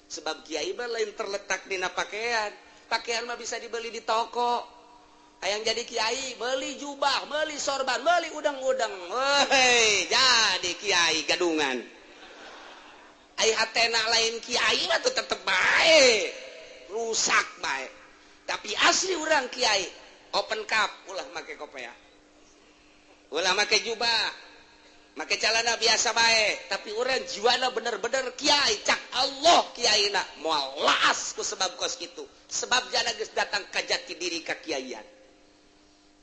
Sebab kiai mah lain terletak dina pakaian. Pakaian mah bisa dibeli di toko. Hayang jadi kiai, beli jubah, beli sorban, beli udang-udang. Woi, jadi kiai gadungan. Ai hatena lain kiai mah tuh tetep bae. Rusak bae. Tapi asli orang kiai, open cup, ulah make kopea. Ulah make jubah. Make celana biasa bae, tapi orang jiwana bener-bener kiai, cak Allah kiaina moal laas ku sebab kos kitu. Sebab jana geus datang ka jati diri ka kiaian.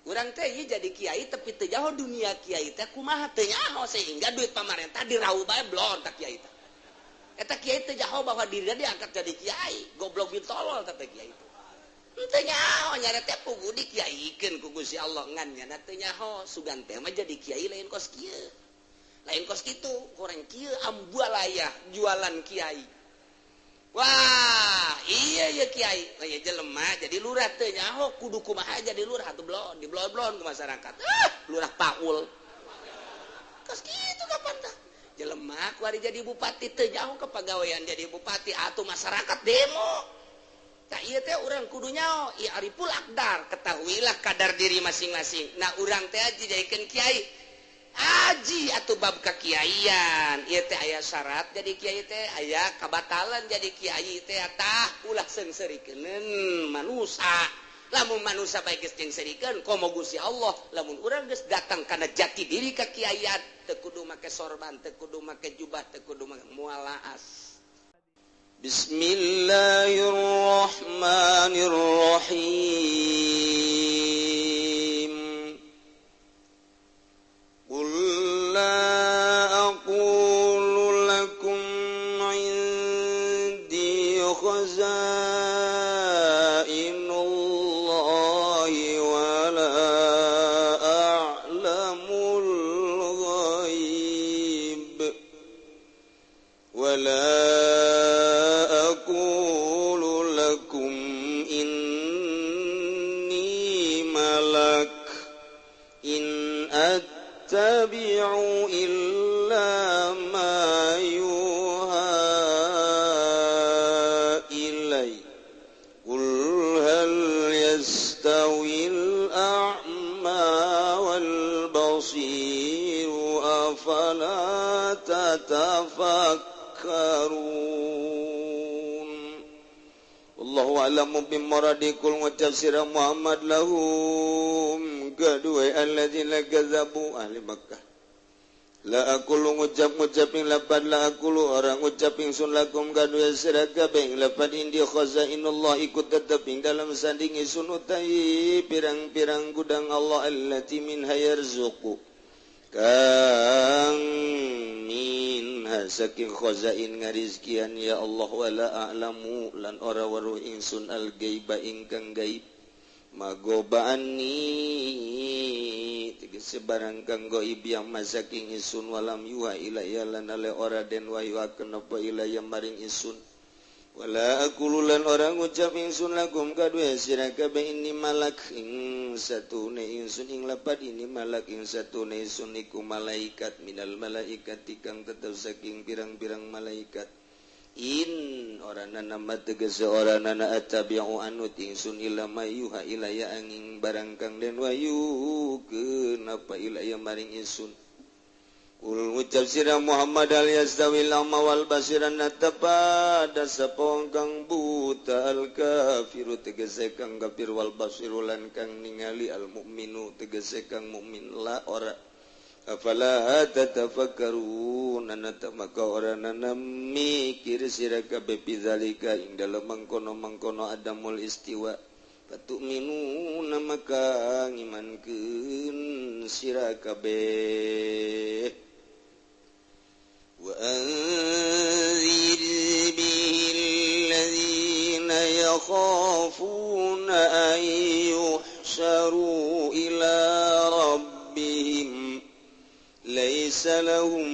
Urang teh ieu jadi kiai tapi teu jauh dunia kiai teh kumaha teu nyaho sehingga duit pamarentah dirau bae blon tak kiai teh. Eta kiai teu jauh bahwa dirinya diangkat jadi kiai, goblok bin tolol teh kiai teh. Teu nyaho nyana teh pugu dikiaikeun ku Gusti Allah ngan nyana teu nyaho sugan teh mah jadi kiai lain kos kieu. Lain kos kitu, kurang kieu ambualaya jualan kiai. Wah, iya ya kiai, oh, iya jelema jadi lurah teu nyaho kudu kumaha jadi lurah atuh blon, diblon-blon ku masyarakat. Ah, lurah paul. Kos kitu kapan tah? Jelema kuari jadi bupati teu nyaho kepagawean jadi bupati atuh masyarakat demo. Tah ieu teh urang kudu nyaho, ieu ariful aqdar, ketahuilah kadar diri masing-masing. Nah urang teh aja jadikeun kiai. Aji atau bab kekiaian ieu teh aya syarat jadi kiai teh aya kabatalan jadi kiai teh tah ulah seungseurikeun manusa. Lamun manusa bae geus jeung komo Gusti Allah, lamun urang geus datang kana jati diri ka kiaian teu kudu make sorban, teu kudu make jubah, teu kudu make moal laas. Bismillahirrahmanirrahim. Qul la aqulu lakum indi khaza'inullahi wa la a'lamul ghaib wa la aqulu lakum inni malak in attabi'u illa ma yuha ilai. Qul hal yastawil a'ma wal basir afala tatafakkarun. Wallahu a'lamu bimuradikum wa tafsir Muhammad lahum kedua alladzina kadzabu ahli Makkah. La aqulu ngucap-ngucap ing lapad la aqulu orang ngucap ingsun lakum kadue sira kabeh ing lapad indi khazainullah ikut tetep ing dalam sanding ingsun utai pirang-pirang gudang Allah allati minha yarzuqu kang minha saking khazain ngarizkian ya Allah wala a'lamu lan ora weruh ingsun al ghaiba ingkang gaib magobaani tegese barang kang gaib yang masaking ingsun walam yuha ilaya lan ale ora den wahyuakeun apa ilaya maring ingsun wala aqulu lan ora ngucap ingsun lakum kadue sira kabeh inni malak ing satune ingsun ing lapad ini malak ing satune ingsun iku malaikat minal malaikati kang tetep saking pirang-pirang malaikat in ora nana tegese ora nana attabi'u anut ingsun illa ma yuha ilaya angin barang kang den wahyukeun apa ilaya maring ingsun. Qul ngucap sira Muhammad al yastawil a'ma wal basiran pada sapa kang buta al kafiru tegese kang kafir wal basiru lan kang ningali al mukminu tegese kang mukmin la ora. Afala tatafakkarun maka ora nana mikir sira kabeh bidzalika ing dalem mangkono-mangkono adamul istiwa fatu'minuna maka ngimankeun sira kabeh. Wa anzir bihi alladzina yakhafuna an yuhsyaru ila rabbihim laisa lahum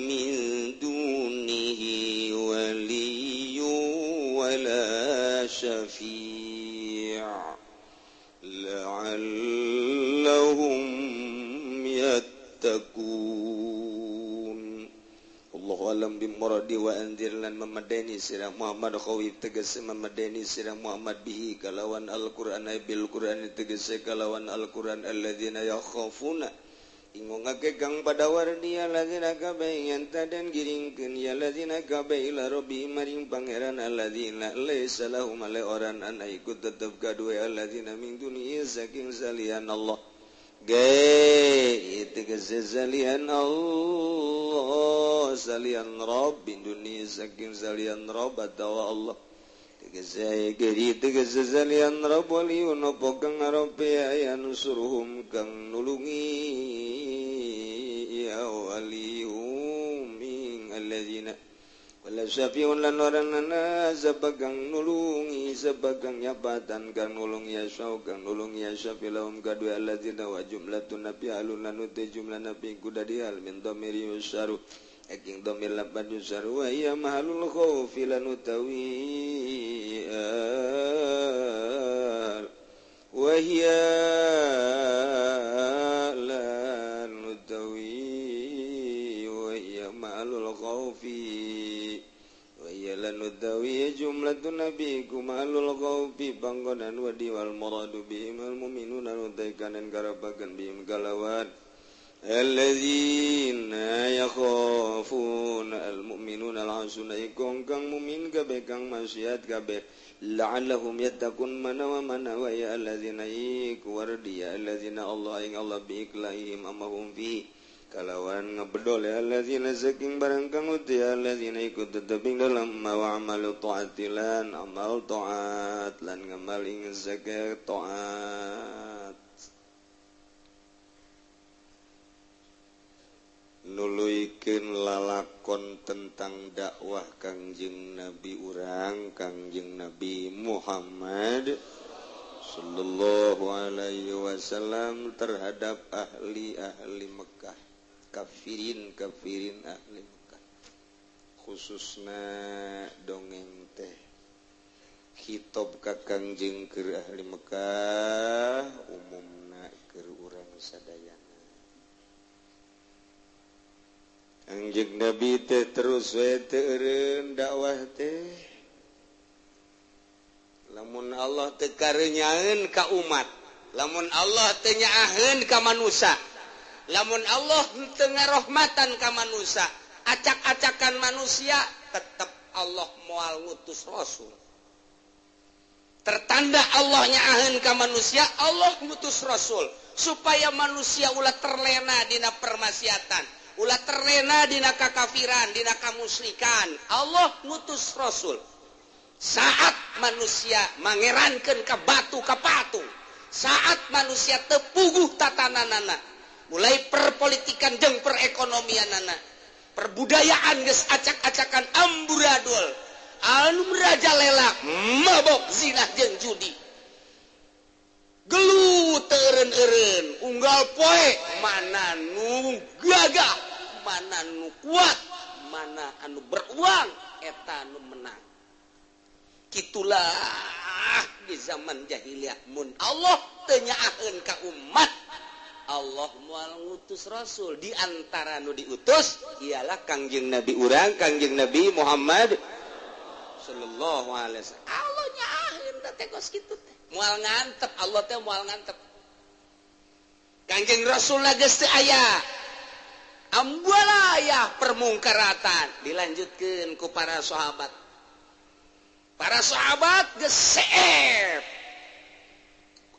min dunihi waliyyun wala syafi' la'allahum yattaqun. Allahu a'lam. dalam bimuradi wa anzir lan memadeni sira Muhammad khawif tegese memadeni sira Muhammad bihi kalawan Al-Qur'an bil Qur'an tegese kalawan Al-Qur'an alladzina yakhafuna ingongake kang pada wardi alladzina kabeh yantadan giringkeun ya alladzina kabeh ila rabbi maring pangeran alladzina laisa lahum ale oran an ikut tetep kadue alladzina min duni saking salian Allah ge tegese salian Allah salian Rabb dunia saking salian Rabb atawa Allah tegese geri tegese salian Rabb waliun apa kang ngarepe aya nusuruhum kang nulungi ya walihum ing alladzina wala syafi'un lan oranana sabagang nulungi sabagang nyapatan kang nulung ya syau kang nulung ya syafi lahum kadue alladzina wa jumlatun nabi alun lan te jumlah nabi kudadihal min dhamiri yusharu aking dhamir lapan yusharu wa hiya mahalul khaufi lan utawi wa hiya lan utawi wa hiya mahalul khaufi lan utawi jumlatun nabi kumalul khaufi panggonan wadi wal muradu bihim al mu'minuna nutaikanan karabagan bihim kalawan alladzina yakhafuna al mu'minuna al asuna ikong kang mu'min kabeh kang maksiat kabeh la'allahum yattaqun manawa manawa ya alladzina iku wardi ya alladzina Allah ing Allah biiklahim amahum fi kalawan ngebedol ya alladzina saking barang kang uti alladzina ikut tetep ing dalam wa amalu taati lan amal taat lan ngamal ing zakat taat nuluykeun lalakon tentang dakwah Kangjeng Nabi urang Kangjeng Nabi Muhammad sallallahu alaihi wasallam terhadap ahli-ahli Mekah, kafirin-kafirin ahli Mekah, khususna dongeng teh khitab ka Kangjeng keur ahli Mekah, umumna keur urang sadayana. Kangjeng Nabi teh terus we teu eureun dakwah teh. Lamun Allah teu kareunyaeun ka umat, lamun Allah teu nyaaheun ka manusia, lamun Allah teu ngarohmatan ka manusia, acak-acakan manusia tetep Allah moal ngutus rasul. Tertanda Allah nyaaheun ka manusia, Allah ngutus rasul supaya manusia ulah terlena dina permaksiatan, ulah terlena dina kakafiran, dina kamusyrikan. Allah ngutus rasul. Saat manusia mangerankeun ka batu ka patung, saat manusia tepuguh tatananana, mulai perpolitikan jeung perekonomianana, perbudayaan geus acak-acakan amburadul, anu merajalela mabok zina jeung judi, gelut teu eureun-eureun, unggal poe mana nu gagah, mana nu kuat, mana anu beruang, eta nu menang. Kitulah di zaman jahiliyah mun Allah teu nyaaheun ka umat, Allah moal ngutus rasul. Di antara nu diutus ialah Kangjeng Nabi urang, Kangjeng Nabi Muhammad sallallahu alaihi wasallam. Allah nyaaheun teh kos kitu teh. Moal ngantep, Allah teh moal ngantep. Kangjeng Rasul geus teu aya. Ambualayah permungkaratan dilanjutkeun ku para sahabat. Para sahabat geus seep.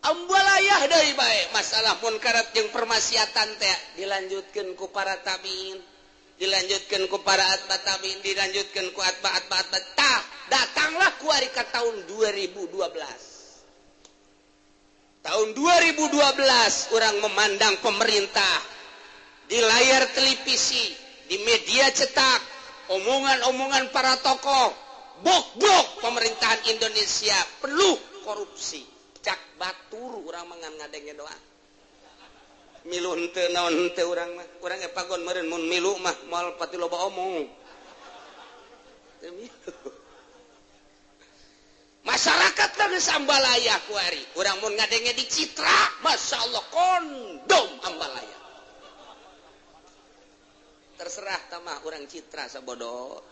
Ambualayah deui bae masalah munkarat jeung permaksiatan teh dilanjutkeun ku para tabiin, dilanjutkeun ku para atba tabiin, dilanjutkeun ku atba atba atba. Tah, datanglah ku ari ka tahun 2012. Tahun 2012 orang memandang pemerintah di layar televisi, di media cetak, omongan-omongan para tokoh, bok-bok pemerintahan Indonesia penuh korupsi. Cak batur urang mah ngan ngadenge doa. Milu henteu naon henteu urang mah. Urang ge pagon meureun mun milu mah moal pati loba omong. Teu milu. Masyarakat teh geus ambalaya kuari. Urang mun ngadenge di Citra, masyaallah kondom ambalaya. Terserah tamah orang Citra sabodo.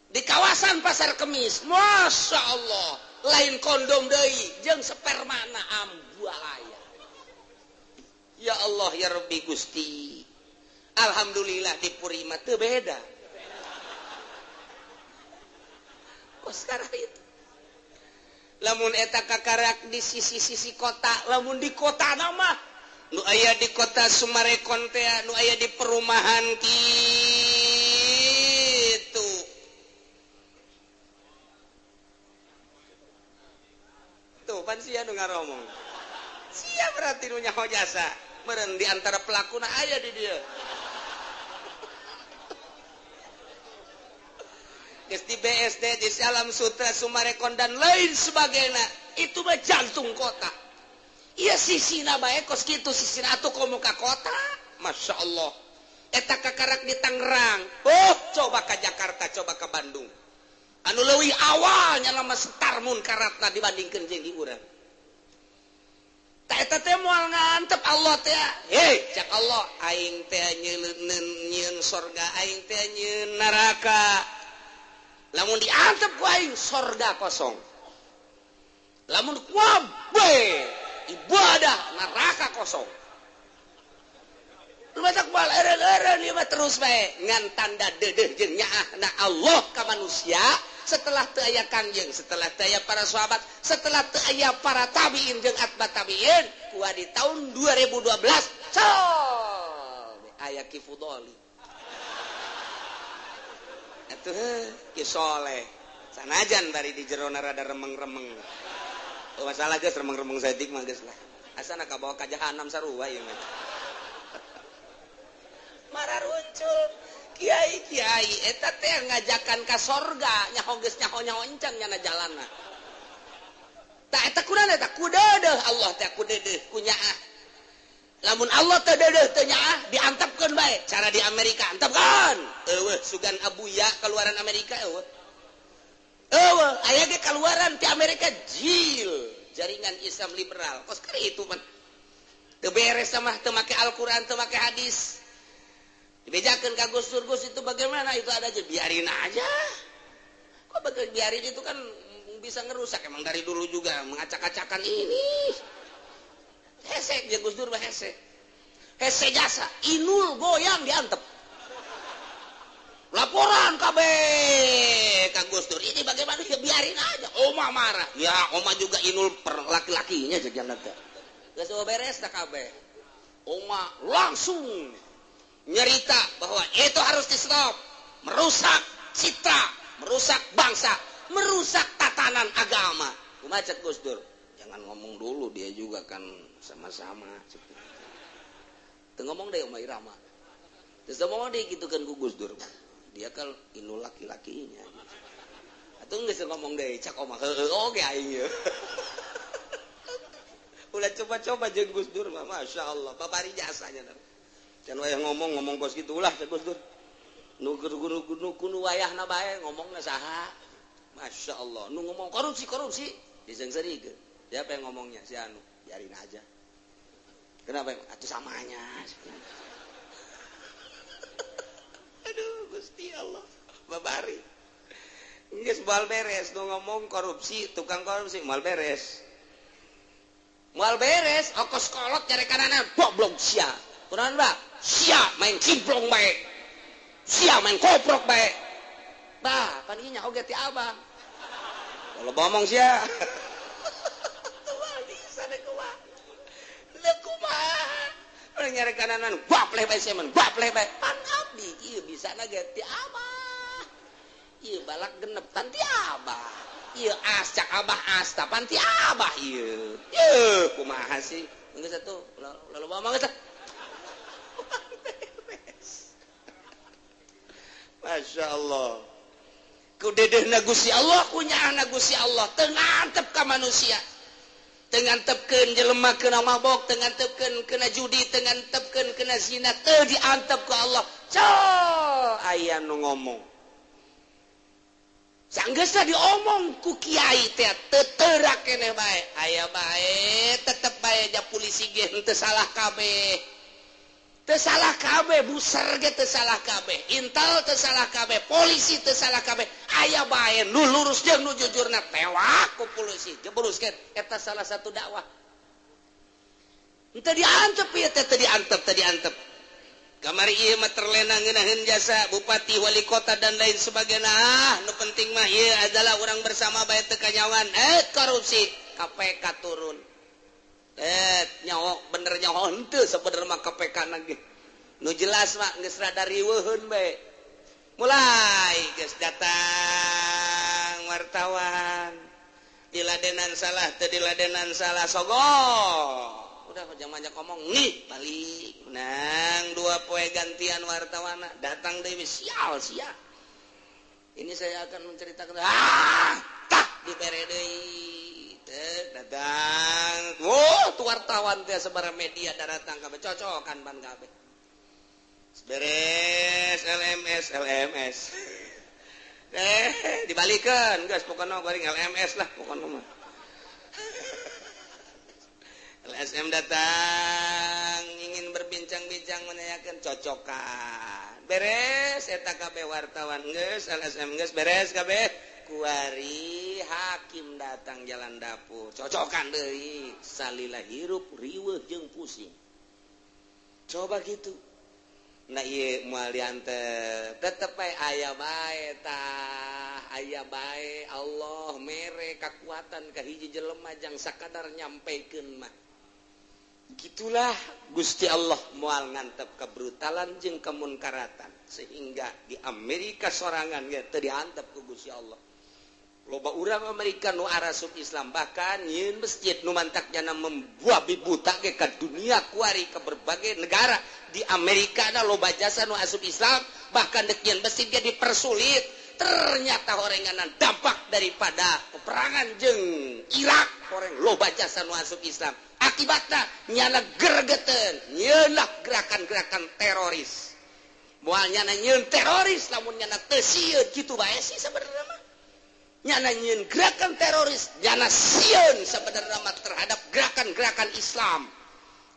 Di kawasan Pasar Kemis, Masya Allah, lain kondom deui jeung spermana ambualaya. Ya Allah ya Rabbi Gusti. Alhamdulillah di Puri mah teu beda. Kok sekarang itu? Lamun eta kakarak di sisi-sisi kota, lamun di kota nama nu aya di kota Sumarekon teh, nu aya di perumahan kitu. Tuh pan sia nu ngaromong. Sia berarti nu nyaho jasa. Meureun di antara pelakuna aya di dieu. Geus di BSD, di Alam Sutra, Sumarekon dan lain sebagainya. Itu mah jantung kota. Iya sisina bae kos kitu sisina atuh komo ka kota. Masya Allah. Eta kakarak di Tangerang. Oh, coba ka Jakarta, coba ka Bandung. Anu leuwih awalnya lama setarmun karatna dibandingkeun jeung di urang. Ta eta teh moal ngantep Allah teh. Hei, cak Allah, aing teh nyieun sorga, aing teh nyieun neraka. Lamun diantep ku aing sorga kosong. Lamun kuabe ibadah neraka kosong. Lu batak bal eren-eren ieu mah terus bae ngan tanda deudeuh jeung nyaahna Allah ka manusia setelah teu aya kangjeng, setelah teu aya para sahabat, setelah teu aya para tabiin jeung atba tabiin, kuah di tahun 2012 col aya Ki Fudoli. Atuh Ki Soleh sanajan bari di jerona rada remeng-remeng. Oh, masalah geus remeng-remeng saeutik mah geus lah. Asana kabawa ka jahanam sarua ieu mah. Mararuncul kiai-kiai eta teh ngajakan ka sorga nyaho geus nyaho-nyaho encang nyana jalanna. Tah eta kunaon eta kudeudeuh Allah teh kudeudeuh ku nyaah. Lamun Allah teu deudeuh teu nyaah diantepkeun bae cara di Amerika antepkeun. Eueuh sugan Abuya keluaran Amerika eueuh. Eueuh aya ge keluaran ti Amerika jil jaringan Islam liberal. Kos keur itu mah teu beres mah teu make Al-Qur'an teu make hadis. Dibejakeun ka Gus Dur, Gus itu bagaimana itu ada aja biarin aja. Kok bagian biarin itu kan bisa ngerusak emang dari dulu juga mengacak-acakan ini. Hese dia Gus Dur mah hese. Hese jasa, inul goyang diantep. Laporan kabeh ka Gus Dur ini bagaimana ya biarin aja. Oma marah. Ya oma juga inul per laki-lakinya jeung teh. Geus beres tah kabeh. Oma langsung nyerita bahwa itu harus di stop, merusak citra, merusak bangsa, merusak tatanan agama. Kumaha cek Gus Dur? Jangan ngomong dulu, dia juga kan sama-sama. Teu ngomong deh Oma Irama. Terus ngomong deh gitu kan ku Gus Dur. Dia kan inul laki-lakinya. Atuh geus ngomong deh cak Oma heueuh oge aing ye. Ulah coba-coba jeung Gus Dur mah Masya Allah, babari jasanya. Can wayah ngomong-ngomong kos kitu ulah cek Gus Dur. Nu nu wayahna bae ngomongna saha? Masya Allah, nu ngomong korupsi-korupsi diseungseurikeun. Siapa yang ngomongnya? Si anu. Biarin aja. Kenapa? Atuh samanya. Aduh, Gusti Allah. Babari. Geus moal beres nu ngomong korupsi, tukang korupsi moal beres. Moal beres, okos kolot nyarekanana goblok sia. Kunaon ba? Sia main ciblong bae. Sia main koprok bae. Bah, pan ieu nyaho ge ti abang. Kalau ngomong sia. Bisa deh kumaha. Leuh kumaha. Urang nyarekananan bapleh bae sia man, bapleh bae. Pan abdi ieu bisana ge ti abah. Ieu balak genep tan ti abah. Ieu as cak abah as ta pan ti abah ieu. Yeuh kumaha sih? Geus atuh, lalu ngomong geus. Masya Allah. Ku dedehna Gusti Allah, ku nyaahna Gusti Allah, teu ngantep ka manusia. Teu ngantepkeun jelema kena mabok, teu ngantepkeun kena judi, teu ngantepkeun kena zina, teu diantep ku Allah. Col aya nu ngomong. Sanggeusna diomong ku kiai teh teu teurak keneh bae. Aya bae tetep bae ja polisi ge henteu salah kabeh. Teu salah kabeh buser ge teu salah kabeh, intel teu salah kabeh, polisi teu salah kabeh. Aya bae nu lurus jeung nu jujurna tewak ku polisi, jebruskeun. Eta salah satu dakwah. Henteu diantep ieu teh, teu diantep, teu diantep. Kamari ieu mah terlena ngeunaheun jasa bupati, wali kota dan lain sebagainya. Ah, nu penting mah ieu adalah urang bersama bae teu kanyawan. Korupsi KPK turun. Nyaho bener nyaho henteu sebenarnya mah KPK na ge. Nu jelas mah geus rada riweuheun bae. Mulai geus datang wartawan. Diladenan salah teu diladenan salah sogok. Udah jangan banyak ngomong nih balik. Nang dua poe gantian wartawana datang deui sial sia. Ini saya akan menceritakan tak dibere deui. Datang. Wah, tuh wartawan teh sabaraha media datang kabeh cocokan ban kabeh. Beres LMS LMS. Dibalikeun geus pokona goreng LMS lah pokona mah. LSM datang ingin berbincang-bincang menanyakan cocokan. Beres eta kabeh wartawan geus LSM geus beres kabeh. Kuari hakim datang jalan dapur cocokan deui salila hirup riweuh jeung pusing. Coba gitu. Nah ieu moal diantep tetep bae aya bae tah aya bae Allah mere kakuatan ka hiji jelema jang sakadar nyampekeun mah. Gitulah Gusti Allah moal ngantep kebrutalan jeung kemunkaratan sehingga di Amerika sorangan ge teu diantep ku Gusti Allah. Loba urang Amerika nu arasup Islam bahkan nyieun masjid nu mantak jana membuat buta ge ka dunia kuari ke berbagai negara di Amerika da loba jasa nu asup Islam bahkan dek nyieun masjid ge dipersulit. Ternyata horenganan dampak daripada peperangan jeung Irak horeng loba jasa nu asup Islam. Akibatna nyana gergeten nyeunah gerakan-gerakan teroris. Moal nyana nyeun teroris lamun nyana teu sieun kitu bae sih sebenarnya mah. Nyana nyeun gerakan teroris nyana sieun sebenarnya mah terhadap gerakan-gerakan Islam.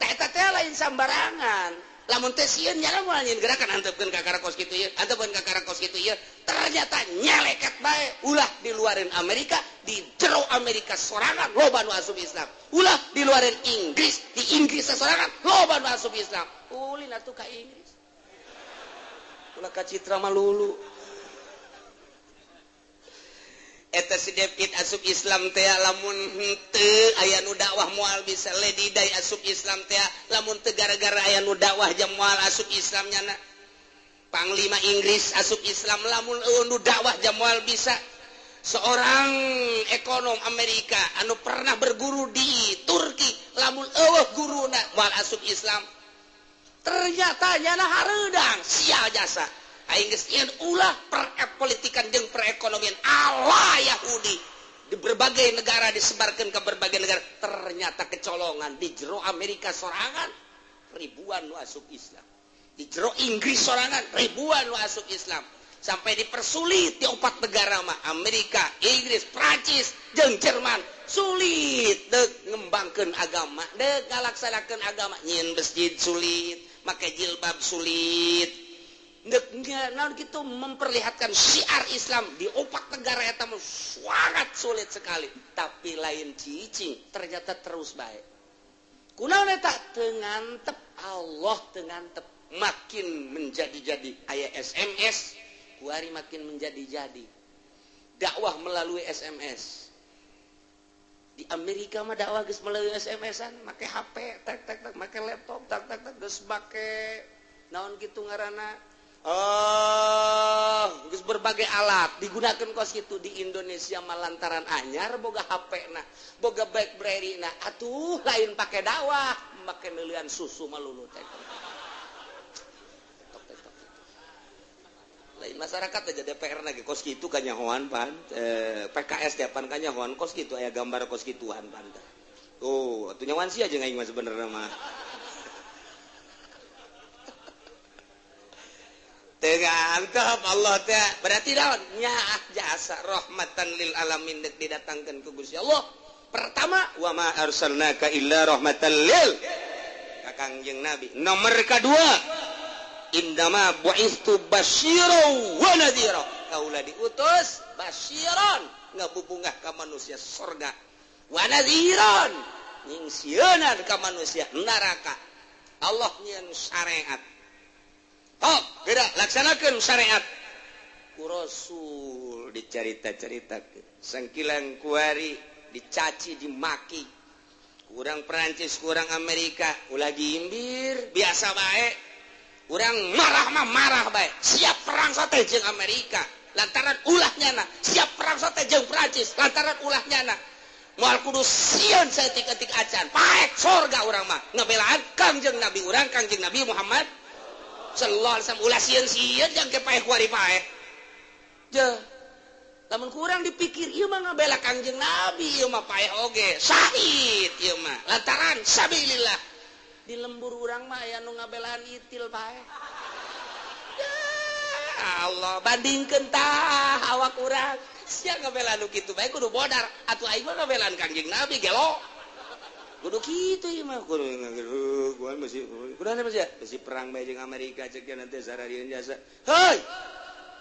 Tah eta teh lain sambarangan. Lamun teu sieun nyana moal nyeun gerakan antepkeun ka karakos kitu ieu, antepkeun ka karakos kitu ieu. Ternyata nyeleket bae ulah diluarin Amerika, di jero Amerika sorangan loba nu asup Islam. Ulah diluarin Inggris, di Inggris sorangan loba nu asup Islam. Ulin atuh ka Inggris. Ulah ka citra malulu. Eta si David asup Islam teh lamun henteu aya nu dakwah moal bisa. Lady Di asup Islam teh lamun teu gara-gara aya nu dakwah jam moal asup Islam nyana. Panglima Inggris asup Islam lamun eueuh nu dakwah jam moal bisa. Seorang ekonom Amerika anu pernah berguru di Turki lamun eueuh guruna moal asup Islam. Ternyata nyana hareudang sial jasa. Aing geus nyieun ulah perpolitikan jeung perekonomian ala Yahudi di berbagai negara disebarkan ke berbagai negara. Ternyata kecolongan di jero Amerika sorangan ribuan nu asup Islam, di jero Inggris sorangan ribuan nu asup Islam, sampai dipersulit di opat negara mah Amerika, Inggris, Prancis jeung Jerman. Sulit deuk ngembangkeun agama, deuk ngalaksanakeun agama, nyieun masjid sulit, make jilbab sulit. Nah, gitu memperlihatkan syiar Islam di opat negara eta sangat sulit sekali. Tapi lain cicing ternyata terus baik. Kunaon eta teu ngantep Allah teu ngantep, makin menjadi-jadi aya SMS kuari makin menjadi-jadi dakwah melalui SMS. Di Amerika mah dakwah geus melalui SMS-an, make HP tek tek tek, make laptop tak tak tak, geus make naon kitu ngaranna. Oh, geus berbagai alat digunakan kos kitu. Di Indonesia mah lantaran anyar boga HP na, boga BlackBerry na, atuh lain pake dakwah, make neulian susu malulu teh. Lain masyarakat aja DPR lagi kos kitu kanyahoan pan, PKS depan kanyahoan kos kitu aya gambar kos kituan pan. Oh, atuh nyawan sia jeung aing mah sebenarnya mah. Tengantap Allah teh berarti naon nyaah jasa rahmatan lil alamin dek didatangkeun ku Gusti Allah. Pertama wa ma arsalnaka illa rahmatan lil. Ka Kangjeng Nabi. Nomor kedua, indama bu'istu basyira wa nadhira. Kaula diutus basyiran ngabubungah ka manusia sorga, wa nadhiran nyingsieunan ka manusia neraka. Allah nyieun syariat. Tok, geura laksanakeun syariat. Ku Rasul dicarita-caritakeun. Sangkilang kuari dicaci dimaki. Kurang Perancis, kurang Amerika, ulah gimbir, biasa bae. Urang marah mah marah bae. Siap perang sote jeung Amerika lantaran ulah nyana, siap perang sote jeung Perancis lantaran ulah nyana. Moal kudu sieun saeutik-eutik acan. Paek sorga urang mah ngabelaan Kangjeng Nabi urang, Kangjeng Nabi Muhammad sallallahu alaihi wasallam. Ulah sieun-sieun jang ke paeh kuari paeh. Je. Lamun kurang dipikir ieu mah ngabela Kangjeng Nabi, ieu mah paeh oge, syahid ieu mah lantaran sabilillah. Di lembur urang mah aya nu ngabelaan itil paeh. Ya Allah, bandingkeun tah awak urang. Sia ngabelaan nu kitu bae kudu bodar, atuh aing mah ngabelaan Kangjeng Nabi gelo. Kudu kitu ieu mah kudu gua masih kudu masih besi perang bae jeung Amerika cek nanti sararieun jasa. Heuy.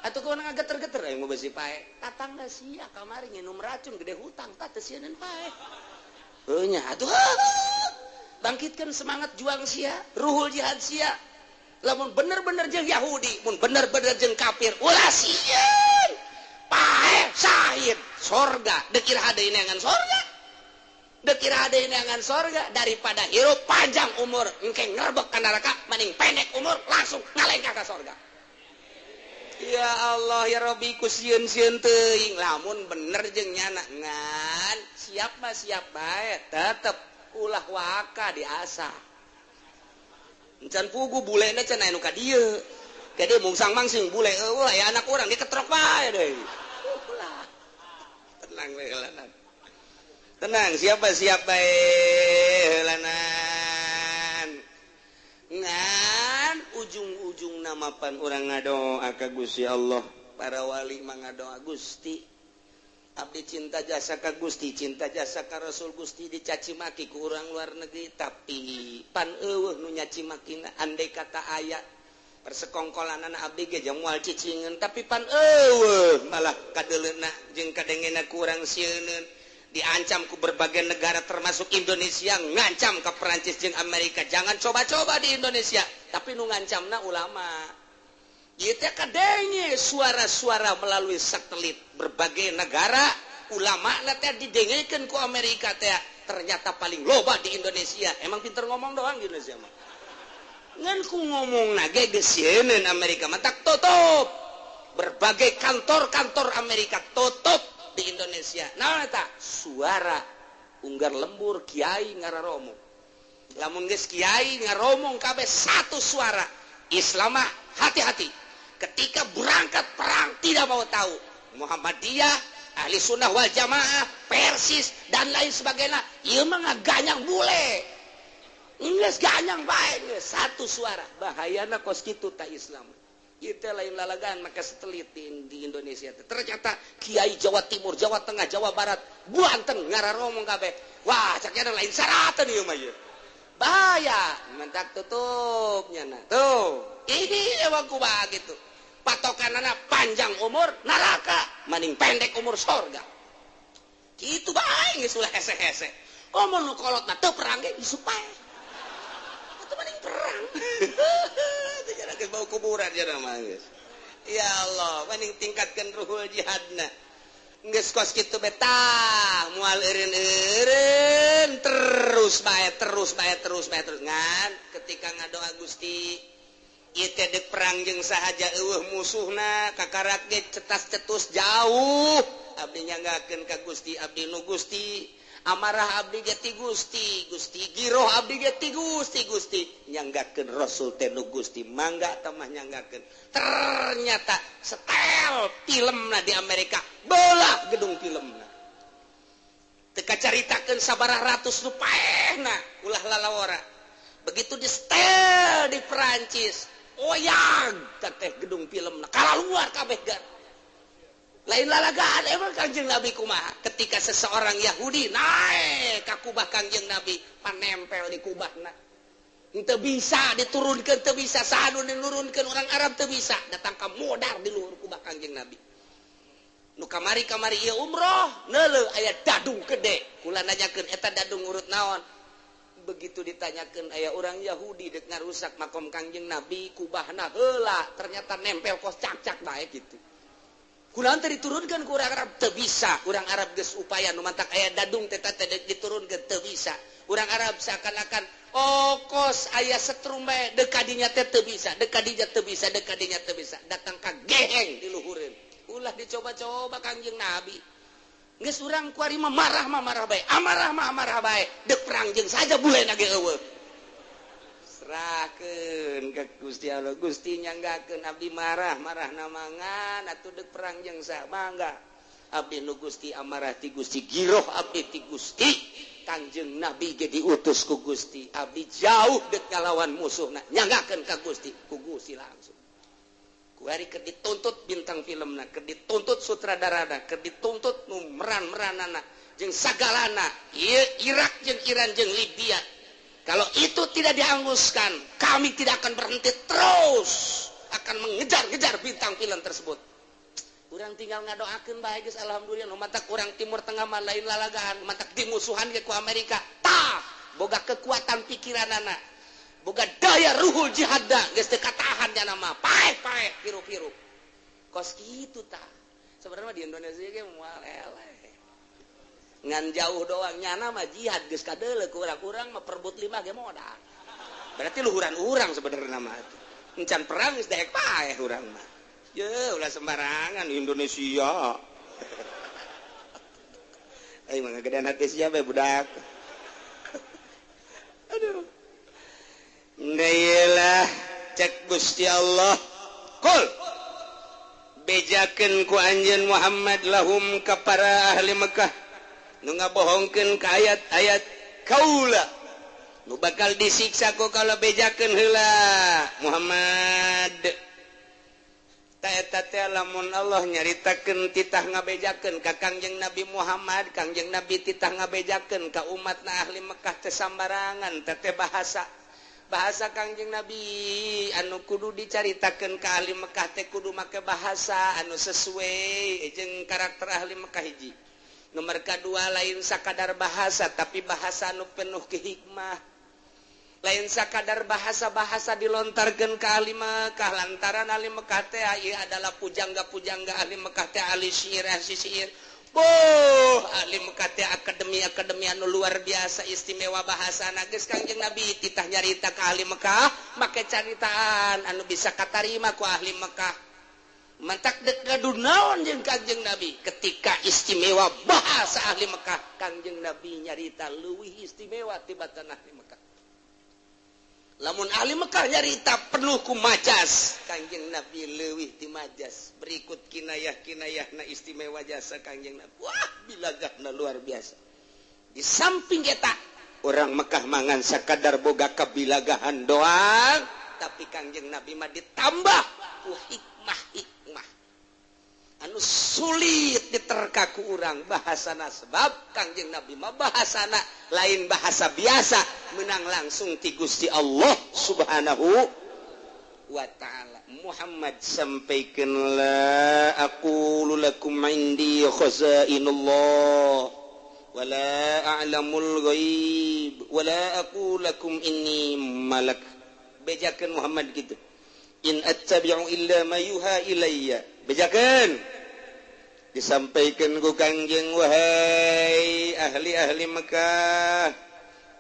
Atuh kumaha ngageter-geter aing mah besi pae. Tatangga sia kamari nginum racun gede hutang tah teu sieun pae. Heuh nya atuh bangkitkan semangat juang sia, ruhul jihad sia. Lamun bener-bener jeung Yahudi, mun bener-bener jeung kafir, ulah sieun. Pae syahid sorga, deuk iraha deui neangan sorga. Deuk iraha deui neangan sorga daripada hirup panjang umur engke ngerbek ka neraka, mending pendek umur langsung ngalengkah ka sorga. Ya Allah ya Rabbi ku sieun-sieun teuing lamun bener jeung nyana ngan siap mah siap bae tetep ulah waka diasa. Encan pugu bulena cenah anu ka dieu. Gede mungsang mangsing bule eueuh aya anak urang diketrok bae deui. Ulah. Tenang we heulanan. Tenang siapa siap bae heulanan. Ngan ujung-ujung namapan urang ngadoa ka Gusti Allah, para wali mah ngadoa Gusti. Abdi cinta jasa ka Gusti, cinta jasa ka Rasul Gusti dicaci maki ku urang luar negeri, tapi pan eueuh nu nyaci makina andai kata aya persekongkolanana abdi ge jeung moal cicingeun, tapi pan eueuh malah kadeuleuna jeung kadengena ku urang sieuneun. Diancam ku berbagai negara termasuk Indonesia, ngancam ke Perancis jeung Amerika, jangan coba-coba di Indonesia, tapi nu ngancamna ulama. Ieu teh kadenge suara-suara melalui satelit berbagai negara, ulama na teh didengekeun ku Amerika teh, ternyata paling loba di Indonesia. Emang pinter ngomong doang di Indonesia mah. Ngan ku ngomongna ge geus sieun Amerika mah tak tutup. Berbagai kantor-kantor Amerika tutup di Indonesia. Naon eta? Suara unggar lembur kiai ngararomong. Lamun geus kiai ngaromong kabeh satu suara. Islam mah hati-hati. Ketika berangkat perang tidak mau tahu Muhammadiyah, Ahli Sunnah wal Jamaah, Persis dan lain sebagainya. Ieu mah ngaganyang bule. Geus ganyang bae geus satu suara. Bahayana kos kitu ta Islam. Itu lain lalagan maka satelit di Indonesia. Ternyata Kiai Jawa Timur, Jawa Tengah, Jawa Barat, Banten ngararomong kabeh. Wah, caknya lain syaratan ieu mah ieu. Bahaya, mentak tutup nyana. Tuh, ini emang kumaha gitu. Patokanana panjang umur neraka, maning pendek umur sorga. Kitu bae geus ulah hese-hese. Komo nu kolotna teu perang ge geus pae. Atuh maning perang. Teu jara geus bau kuburan jara mah geus. Ya Allah, maning tingkatkeun ruhul jihadna. Geus kos kitu betah, moal eureun-eureun terus bae, terus bae, terus bae, terus ngan ketika ngadoa Gusti ieu teh deuk perang jeung sahaja eueuh musuhna kakarak ge cetas-cetus jauh abdi nyanggakeun ka Gusti abdi nu Gusti amarah abdi ge ti Gusti Gusti giroh abdi ge ti Gusti Gusti nyanggakeun Rasul teh nu Gusti mangga tamah nyanggakeun. Ternyata setel filmna di Amerika bola gedung filmna teu kacaritakeun sabaraha ratus nu paehna ulah lalawara. Begitu di setel di Perancis oyag teh gedung filmna kalaluar kabeh gar. Lain lalagaan emang Kangjeng Nabi kumaha ketika seseorang Yahudi naik ka kubah Kangjeng Nabi panempel di kubahna. Teu bisa diturunkeun, teu bisa saha nu nurunkeun, orang Arab teu bisa. Datang ka modar di luhur kubah Kangjeng Nabi. Nu kamari-kamari ieu umroh, neuleuh aya dadung gede. Kula nanyakeun, eta dadung urut naon? Begitu ditanyakeun, aya orang Yahudi dek ngarusak makom Kangjeng Nabi, kubahna heula, ternyata nempel kos cak-cak bae gitu. Kunaon teu diturunkeun ku urang Arab? Teu bisa. Urang Arab geus upaya, nu mantak aya dadung teh teh diturunkeun teu bisa. Urang Arab seakan-akan, oh, kos aya setrum bae, deuk kadinya teh teu bisa, deuk kadinya teu bisa, deuk kadinya teu bisa. Datang ka geheng diluhureun. Ulah dicoba-coba Kangjeng Nabi. Geus urang kuari mah marah mah marah bae, amarah mah amarah bae, deuk perang jeung saja bulena ge eueuh. Serahkeun ka Gusti Allah. Gusti nyanggakeun abdi marah, marah namangan atuh deuk perang jeung saha mangga. Abdi nu Gusti amarah ti Gusti, giroh abdi ti Gusti. Kangjeng Nabi ge diutus ku Gusti. Abdi jauh dek ngalawan musuhna, nyanggakeun ka Gusti, ku Gusti langsung. Kuari keur dituntut bintang filmna, keur dituntut sutradarana, keur dituntut nu meran-meranana jeung sagalana. Ieu Irak jeung Iran jeung Libya. Kalau itu tidak dihanguskan, kami tidak akan berhenti, terus akan mengejar-ngejar bintang film tersebut. Urang tinggal ngadoakeun bae geus, alhamdulillah. Nu matak urang Timur Tengah mah lain lalagaan, matak dimusuhan ge ku Amerika. Tah, boga kekuatan pikiranana. Boga daya ruhul jihadna, geus teu katahan nya mah. Paeh-paeh piru-piru. Kos kitu tah. Sebenarnya di Indonesia ge moal eleh. Ngan jauh doang, nyana mah jihad geus kadeuleu ku urang, urang mah perebut lima ge modal. Berarti luhuran urang sebenarnya mah. Encan perang geus daek paeh urang mah. Ye, ulah sembarangan Indonesia. Ayo mah ngagedean hati siapa ya, budak. Aduh. Lah cek Gusti Allah. Kul bejakeun ku anjeun Muhammad lahum ka para ahli Mekah nu ngabohongkeun ka ayat-ayat kaula, nu bakal disiksa ku kalau bejakeun heula Muhammad. Ta eta teh lamun Allah nyaritakeun titah ngabejakeun ka Kangjeng Nabi Muhammad, Kangjeng Nabi titah ngabejakeun ka umatna ahli Mekah teh sambarangan teh bahasa bahasa Kangjeng Nabi anu kudu dicaritakeun ka ahli Mekah teh kudu make bahasa anu sesuai jeung karakter ahli Mekah hiji. Nomor kedua, lain sakadar bahasa, tapi bahasa anu penuh kehikmah. Lain sakadar bahasa-bahasa dilontarkeun ka ahli Mekah, lantaran ahli Mekah teh ieu adalah pujangga-pujangga, ahli Mekah teh ahli syair, ahli syair. Boh, ahli Mekah teh akademi-akademi anu luar biasa istimewa bahasana. Geus Kangjeng Nabi titah nyarita ka ahli Mekah make caritaan anu bisa katarima ku ahli Mekah. Mantak dek gaduh naon jeung Kangjeng Nabi ketika istimewa bahasa ahli Mekah, Kangjeng Nabi nyarita leuwih istimewa tibatan ahli Mekah. Lamun ahli Mekah nyarita penuh ku majas, Kangjeng Nabi leuwih ti majas. Berikut kinayah-kinayahna istimewa jasa Kangjeng Nabi. Wah, bilagahna luar biasa. Di samping eta orang Mekah mangan sakadar boga kabilagahan doang, tapi Kangjeng Nabi mah ditambah ku hikmah-hikmah anu sulit diterka ku urang bahasana, sebab Kangjeng Nabi mah bahasana lain bahasa biasa, menang langsung ti Gusti Allah Subhanahu wa ta'ala. Muhammad, sampaikan, la aqulu lakum indi khazainullah wala a'lamul ghaib wala aqulu lakum inni malak. Bejakeun Muhammad gitu, in attabi'u illa ma yuha ilayya. Bejakeun, disampaikan ku Kangjeng, wahai ahli-ahli Mekah,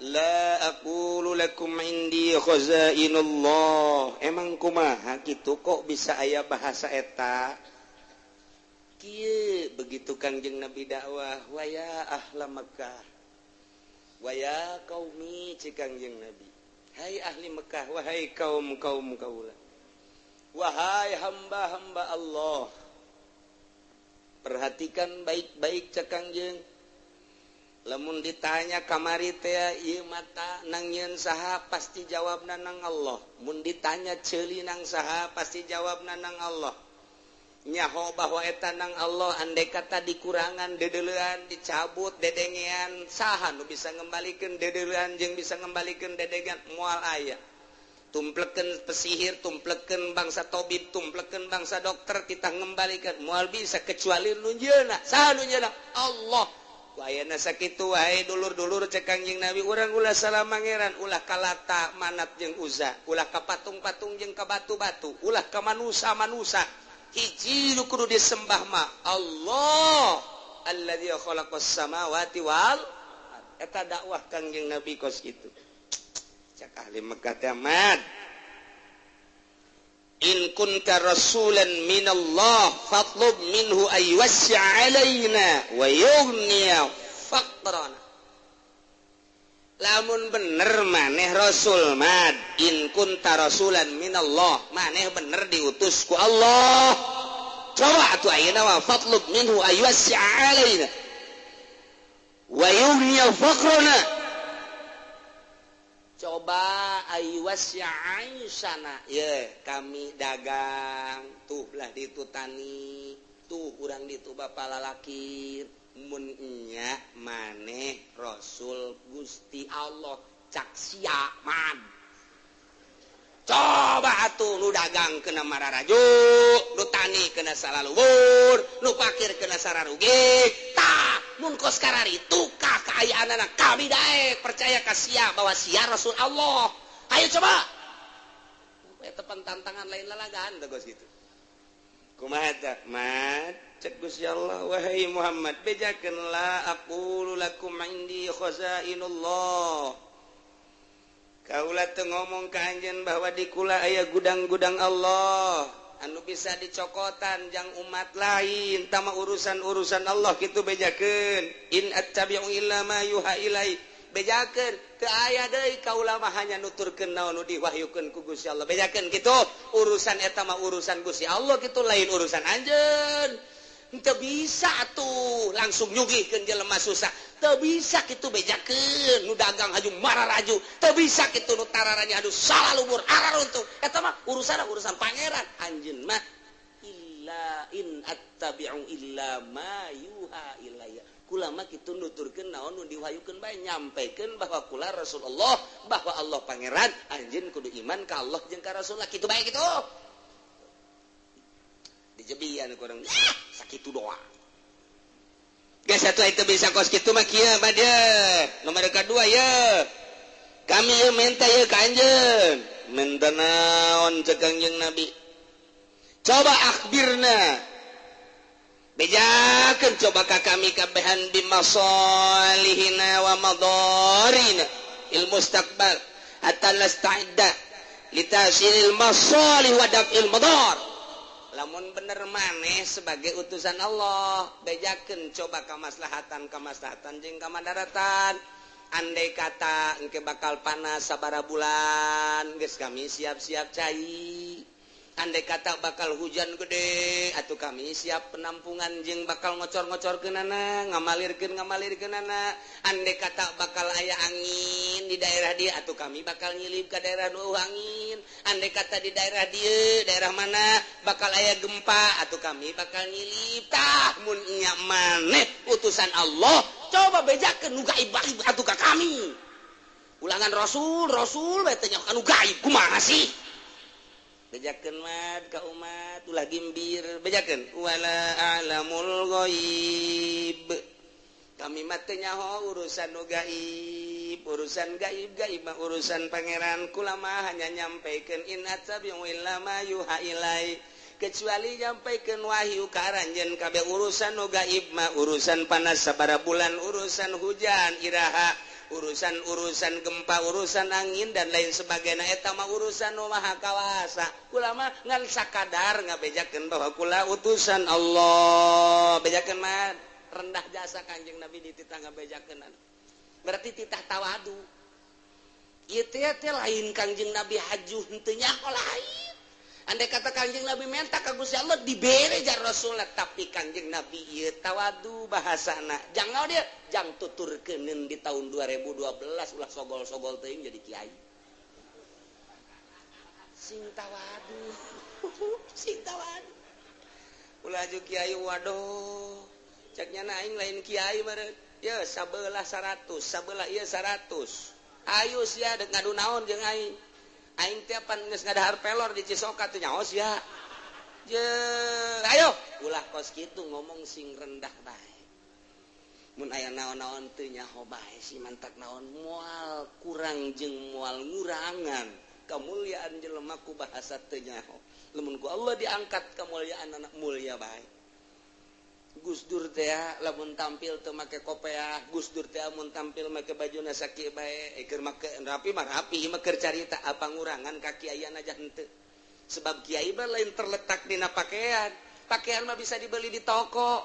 la aqulu lakum indi khazainullah. Emang kumaha kitu kok bisa aya bahasa eta kieu? Begitu Kangjeng Nabi dakwah, wa ya ahla Mekah wa ya qaumi, cik Kangjeng Nabi, hai ahli Mekah, wahai kaum-kaum kaula, wahai hamba-hamba Allah, perhatikan baik-baik cek Kangjeng. Lamun ditanya kamari teh ieu mata nang nyeun saha, pasti jawabna nang Allah. Mun ditanya ceuli nang saha, pasti jawabna nang Allah. Nyaho bahwa eta nang Allah, andai kata dikurangan dedelean, dicabut dedengean, saha nu bisa ngembalikan dedelean jeung bisa ngembalikan dedengean? Moal aya. Tumpleken pesihir, tumpleken bangsa tobib, tumpleken bangsa dokter, kita ngembalikan moal bisa kecuali nu nyieunna. Saha nu nyieunna? Allah. Ku ayana sakitu wae, dulur-dulur, cek Kangjeng Nabi, urang ulah salah mangeran, ulah ka Lata, Manat jeung Uza, ulah ka patung-patung jeung ka batu-batu, ulah ka manusa-manusa. Hiji nu kudu disembah mah Allah alladzi khalaqas samawati wal. Eta dakwah Kangjeng Nabi kos kitu. Cak ahli Mekah teh, "Mad, in kunta rasulan minallah fatlub minhu ay yuwassi' alaina wa yughniya faqrana." Lamun bener maneh rasul, Mad, in kunta rasulan minallah, maneh bener diutus ku Allah, coba atuh ayeuna mah fatlub minhu ay yuwassi' alaina wa yughniya faqrana. Coba aywasana ye, kami dagang tuh lah, ditu tani tuh, kurang ditu bapak lalaki. Munnya maneh Rasul Gusti Allah, cak sia, Man, coba atuh nu dagang kena mararaju, nu tani kena salalubur, nu pakir kena sararugi. Tah, mun kos kararitu ka kaayaan, kami daek percaya ka sia bahwa sia Rasul Allah. Ayo coba. Eta tantangan, lain lalagaan teh kos kitu. Kumaha tah, Mat? Cek Gusti Allah, "Wahai Muhammad, bejakeun la aqulu lakum indi khazainullah." Kaula teu ngomong ka anjeun bahwa di kula aya gudang-gudang Allah anu bisa dicokotan jang umat lain. Tama urusan-urusan Allah kitu bejakeun. In attabi'u illa ma yuha ilai. Bejakeun teu aya deui, kaula mah hanya nuturkeun naon nu diwahyukeun ku Gusti Allah. Bejakeun kitu, urusan eta mah urusan Gusti Allah kitu, lain urusan anjeun. Teu bisa tuh langsung nyugihkeun jelema susah, teu bisa kitu. Bejakeun nu dagang haju mararaju, teu bisa kitu, nu tararanya aduh salah lubur araruntuh. Eta mah urusan urusan pangeran. Anjeun mah illa in attabi'u illa ma yuha ilayya, kula mah kitu nuturkeun naon nu diwahyukeun bae, nyampaikan bahwa kula Rasulullah, bahwa Allah pangeran, anjeun kudu iman ka Allah jeung ka Rasulullah, kitu bae. Kitu dijebian kurang ah, sakitu doa. Geus satu itu bisa kos kitu mah kieu mah dia. Nomor kedua ya. Kami ye minta ye ka anjeun. Minta naon? Cek Kangjeng Nabi. Coba akhbirna. Bejakeun coba ka kami kabehan bimasalihina wa madarina il mustaqbal hatta nasta'idda litahsilil masalih wa daf'il madar. Lamun bener maneh sebagai utusan Allah, bejakeun coba kamaslahatan kamaslahatan jeung kamadaratan. Andai kata engke bakal panas sabara bulan, geus kami siap-siap cai. Andai kata bakal hujan gede, atau kami siap penampungan jeung bakal ngocor-ngocor kenana, ngamalirkeun ngamalirkeunana. Andai kata bakal aya angin di daerah dia, atau kami bakal nyilip ke daerah nu angin. Andai kata di daerah dia, daerah mana bakal aya gempa, atau kami bakal nyilip. Tah, mun nya maneh utusan Allah, coba bejakeun nu gaib-gaib atuh ka kami. Ulangan Rasul, Rasul bae teh anu gaib kumaha sih? Bejakeun, Mat, ka umat, ulah gimbir. Bejakeun wala a'lamul ghaib, kami mah teu nyaho urusan nu gaib. Urusan gaib gaib mah urusan pangeran. Kula mah hanya nyampaikan in attabi'u illa ma yuha ilai, kecuali nyampaikan wahyu ka aranjeun kabeh. Urusan nu gaib mah, urusan panas sabara bulan, urusan hujan iraha, urusan-urusan gempa, urusan angin dan lain sebagainya, eta mah urusan nu maha kawasa. Kula mah ngan sakadar ngabejakeun bahwa kula utusan Allah. Bejakeun mah rendah jasa Kanjeng Nabi dititah ngabejakeun. Berarti titah tawadu. Ieu teh teh lain Kangjeng Nabi hajuh henteu nyaho, lain. Andai kata Kangjeng Nabi minta ka Gusti Allah dibere jar Rasulullah, tapi Kangjeng Nabi ieu tawadu bahasana. Jangan dia jang tuturkeuneun di tahun 2012, ulah sogol-sogol teuing jadi kiai. Sing tawadu. Sing tawadu. Ulah aju kiai waduh. Cek nyana aing lain kiai meureun. Ye sabelah 100, sabelah ieu 100. Ayo sia dek ngadu naon jeung aing. Aing teh pan geus ngadahar pelor di Cisoka teh nyaho sia. Je, ayo ulah kos kitu ngomong sing rendah bae. Mun aya naon-naon teu nyaho bae si mantak naon moal kurang jeung moal ngurangan. Kamuliaan jelema ku bahasa teu nyaho. Lamun ku Allah diangkat kamuliaan anak mulia bae. Gus Dur teh lamun tampil teu make kopeah, Gus Dur teh mun tampil make bajuna sakieu bae, keur make rapi mah rapi, mah keur carita apa ngurangan ka kiaian aja henteu. Sebab kiai mah lain terletak dina pakaian. Pakaian mah bisa dibeli di toko.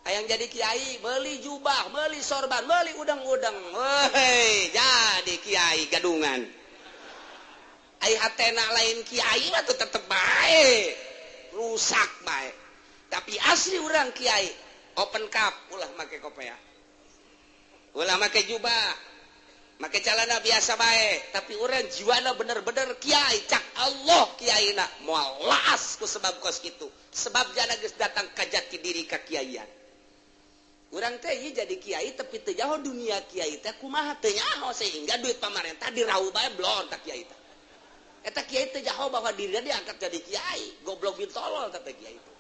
Hayang jadi kiai, beli jubah, beli sorban, beli udang-udang. Woi, jadi kiai gadungan. Ai hatena lain kiai mah tuh tetep bae. Rusak bae. Tapi asli urang kiai, open cup, ulah make kopeah. Ulah make jubah. Make celana biasa bae, tapi urang jiwana bener-bener kiai, cak Allah kiaina moal laas ku sebab kos kitu. Sebab jana geus datang ka jati diri ka kiaian. Urang teh ieu jadi kiai tapi teu nyaho dunia kiai teh kumaha teu nyaho sehingga duit pamarentah dirau bae blon ta kiai teh. Eta kiai teu nyaho bahwa dirinya diangkat jadi kiai, goblok bin tolol teh kiai teh.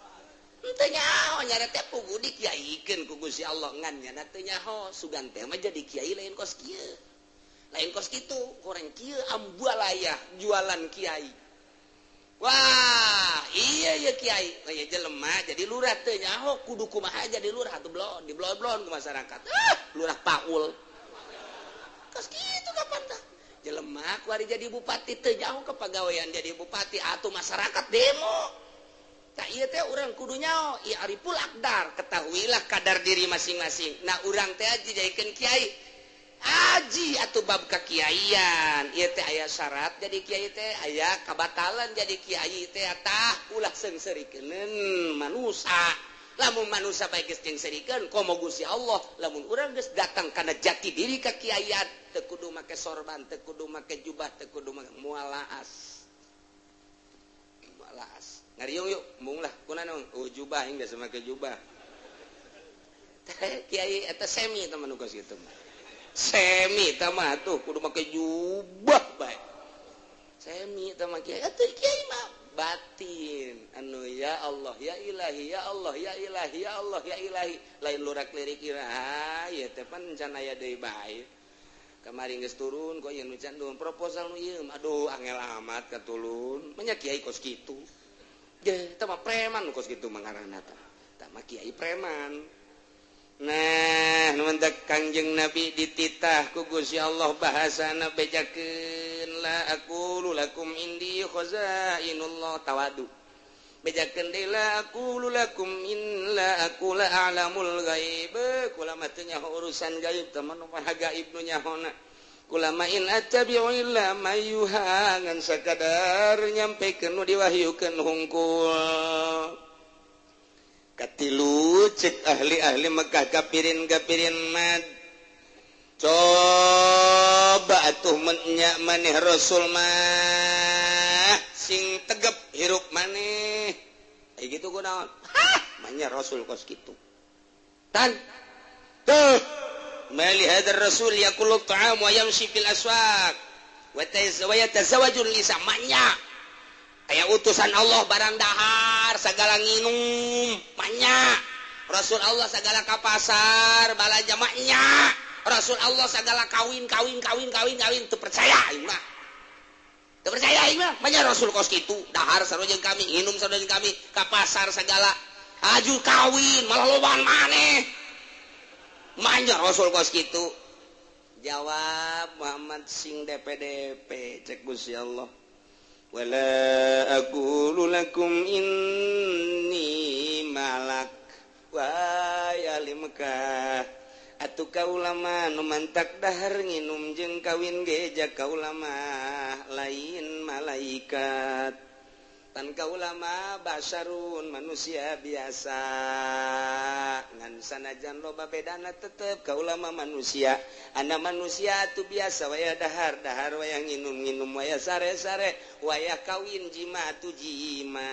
Teu nyaho nyare teh pugu dikiaikeun ku Gusti Allah ngan nyana teu nyaho sugan teh mah jadi kiai lain kos kieu. Lain kos kitu, kurang kieu ambualaya jualan kiai. Wah, iya ya kiai, oh, iya jelema jadi lurah teu nyaho kudu kumaha jadi lurah atuh blon, diblon-blon ku masyarakat. Ah, lurah paul. Kos kitu kapan tah? Jelema ku ari jadi bupati teu nyaho kepagawean jadi bupati atuh masyarakat demo. Tak ieu teh urang kudu nyaho, ieu ariful aqdar, ketahuilah kadar diri masing-masing. Nah, urang teh aja jadikeun kiai. Aji atau bab kakiaian ieu teh aya syarat jadi kiai teh aya kabatalan jadi kiai teh tah ulah seungseurikeun manusa. Lamun manusa bae geus jeung komo Gusti Allah, lamun urang geus datang kana jati diri kakiaian teu kudu make sorban, teu kudu make jubah, teu kudu make moal laas. Moal laas. Ngariung yuk, embung lah kunaon? Oh jubah aing biasa make jubah. Teh kiai eta semi teman nu kos kitu mah. Semi tah mah tuh kudu make jubah bae. Semi tah mah kiai atuh kiai mah batin anu ya Allah ya ilahi ya Allah ya ilahi ya Allah ya ilahi lain lurak lirik iraha ieu teh pan can aya deui bae. Kamari geus turun kok ieu nu can turun proposal nu ieu aduh angel amat katulun. Manya kiai kos kitu. Ge tah mah preman kos kitu mah ngaranna tah. Tah mah kiai preman. Nah, numantak Kangjeng Nabi dititah ku Gusti Allah bahasana bejakeun la aqulu lakum indi khazainullah tawadu. Bejakeun deui la aqulu lakum in la aqula a'lamul ghaib. Kula mah teu nyaho urusan gaib teh mah nu maha gaib nu nyahona. Kula ma in attabi'u illa ma yuha ngan sakadar nyampekeun nu diwahyukeun hungkul. Katilu cek ahli-ahli Mekah kapirin-kapirin mad. Coba atuh menyak maneh Rasul mah sing tegep hirup maneh. Ai kitu kunaon? Hah, manya Rasul kos kitu. Tan. Tuh. Mali hadzal rasul yaqulu ta'am wa yamshi fil aswaq wa yatazawwaju nisa manya. Aya utusan Allah barang dahar segala nginum manya. Rasul Allah segala ka pasar balanja maknya. Rasul Allah segala kawin kawin kawin kawin kawin teu percaya aing mah. Teu percaya aing mah. Manya Rasul kos kitu dahar sarua jeung kami, nginum sarua jeung kami, ka pasar segala aju kawin malah lobaan maneh. Manya Rasul kos kitu. Jawab Muhammad sing DPDP cek Gusti Allah. Wala aqulu lakum inni malak wa ya ahli Mekah atuh kaula mah nu mantak dahar nginum jeung kawin ge ja kaula mah lain malaikat. Pan kaula mah basyarun manusia biasa ngan sanajan loba bedana tetep kaula mah manusia. Ana manusia atuh biasa waya dahar dahar waya nginum nginum waya sare sare waya kawin jima atuh jima.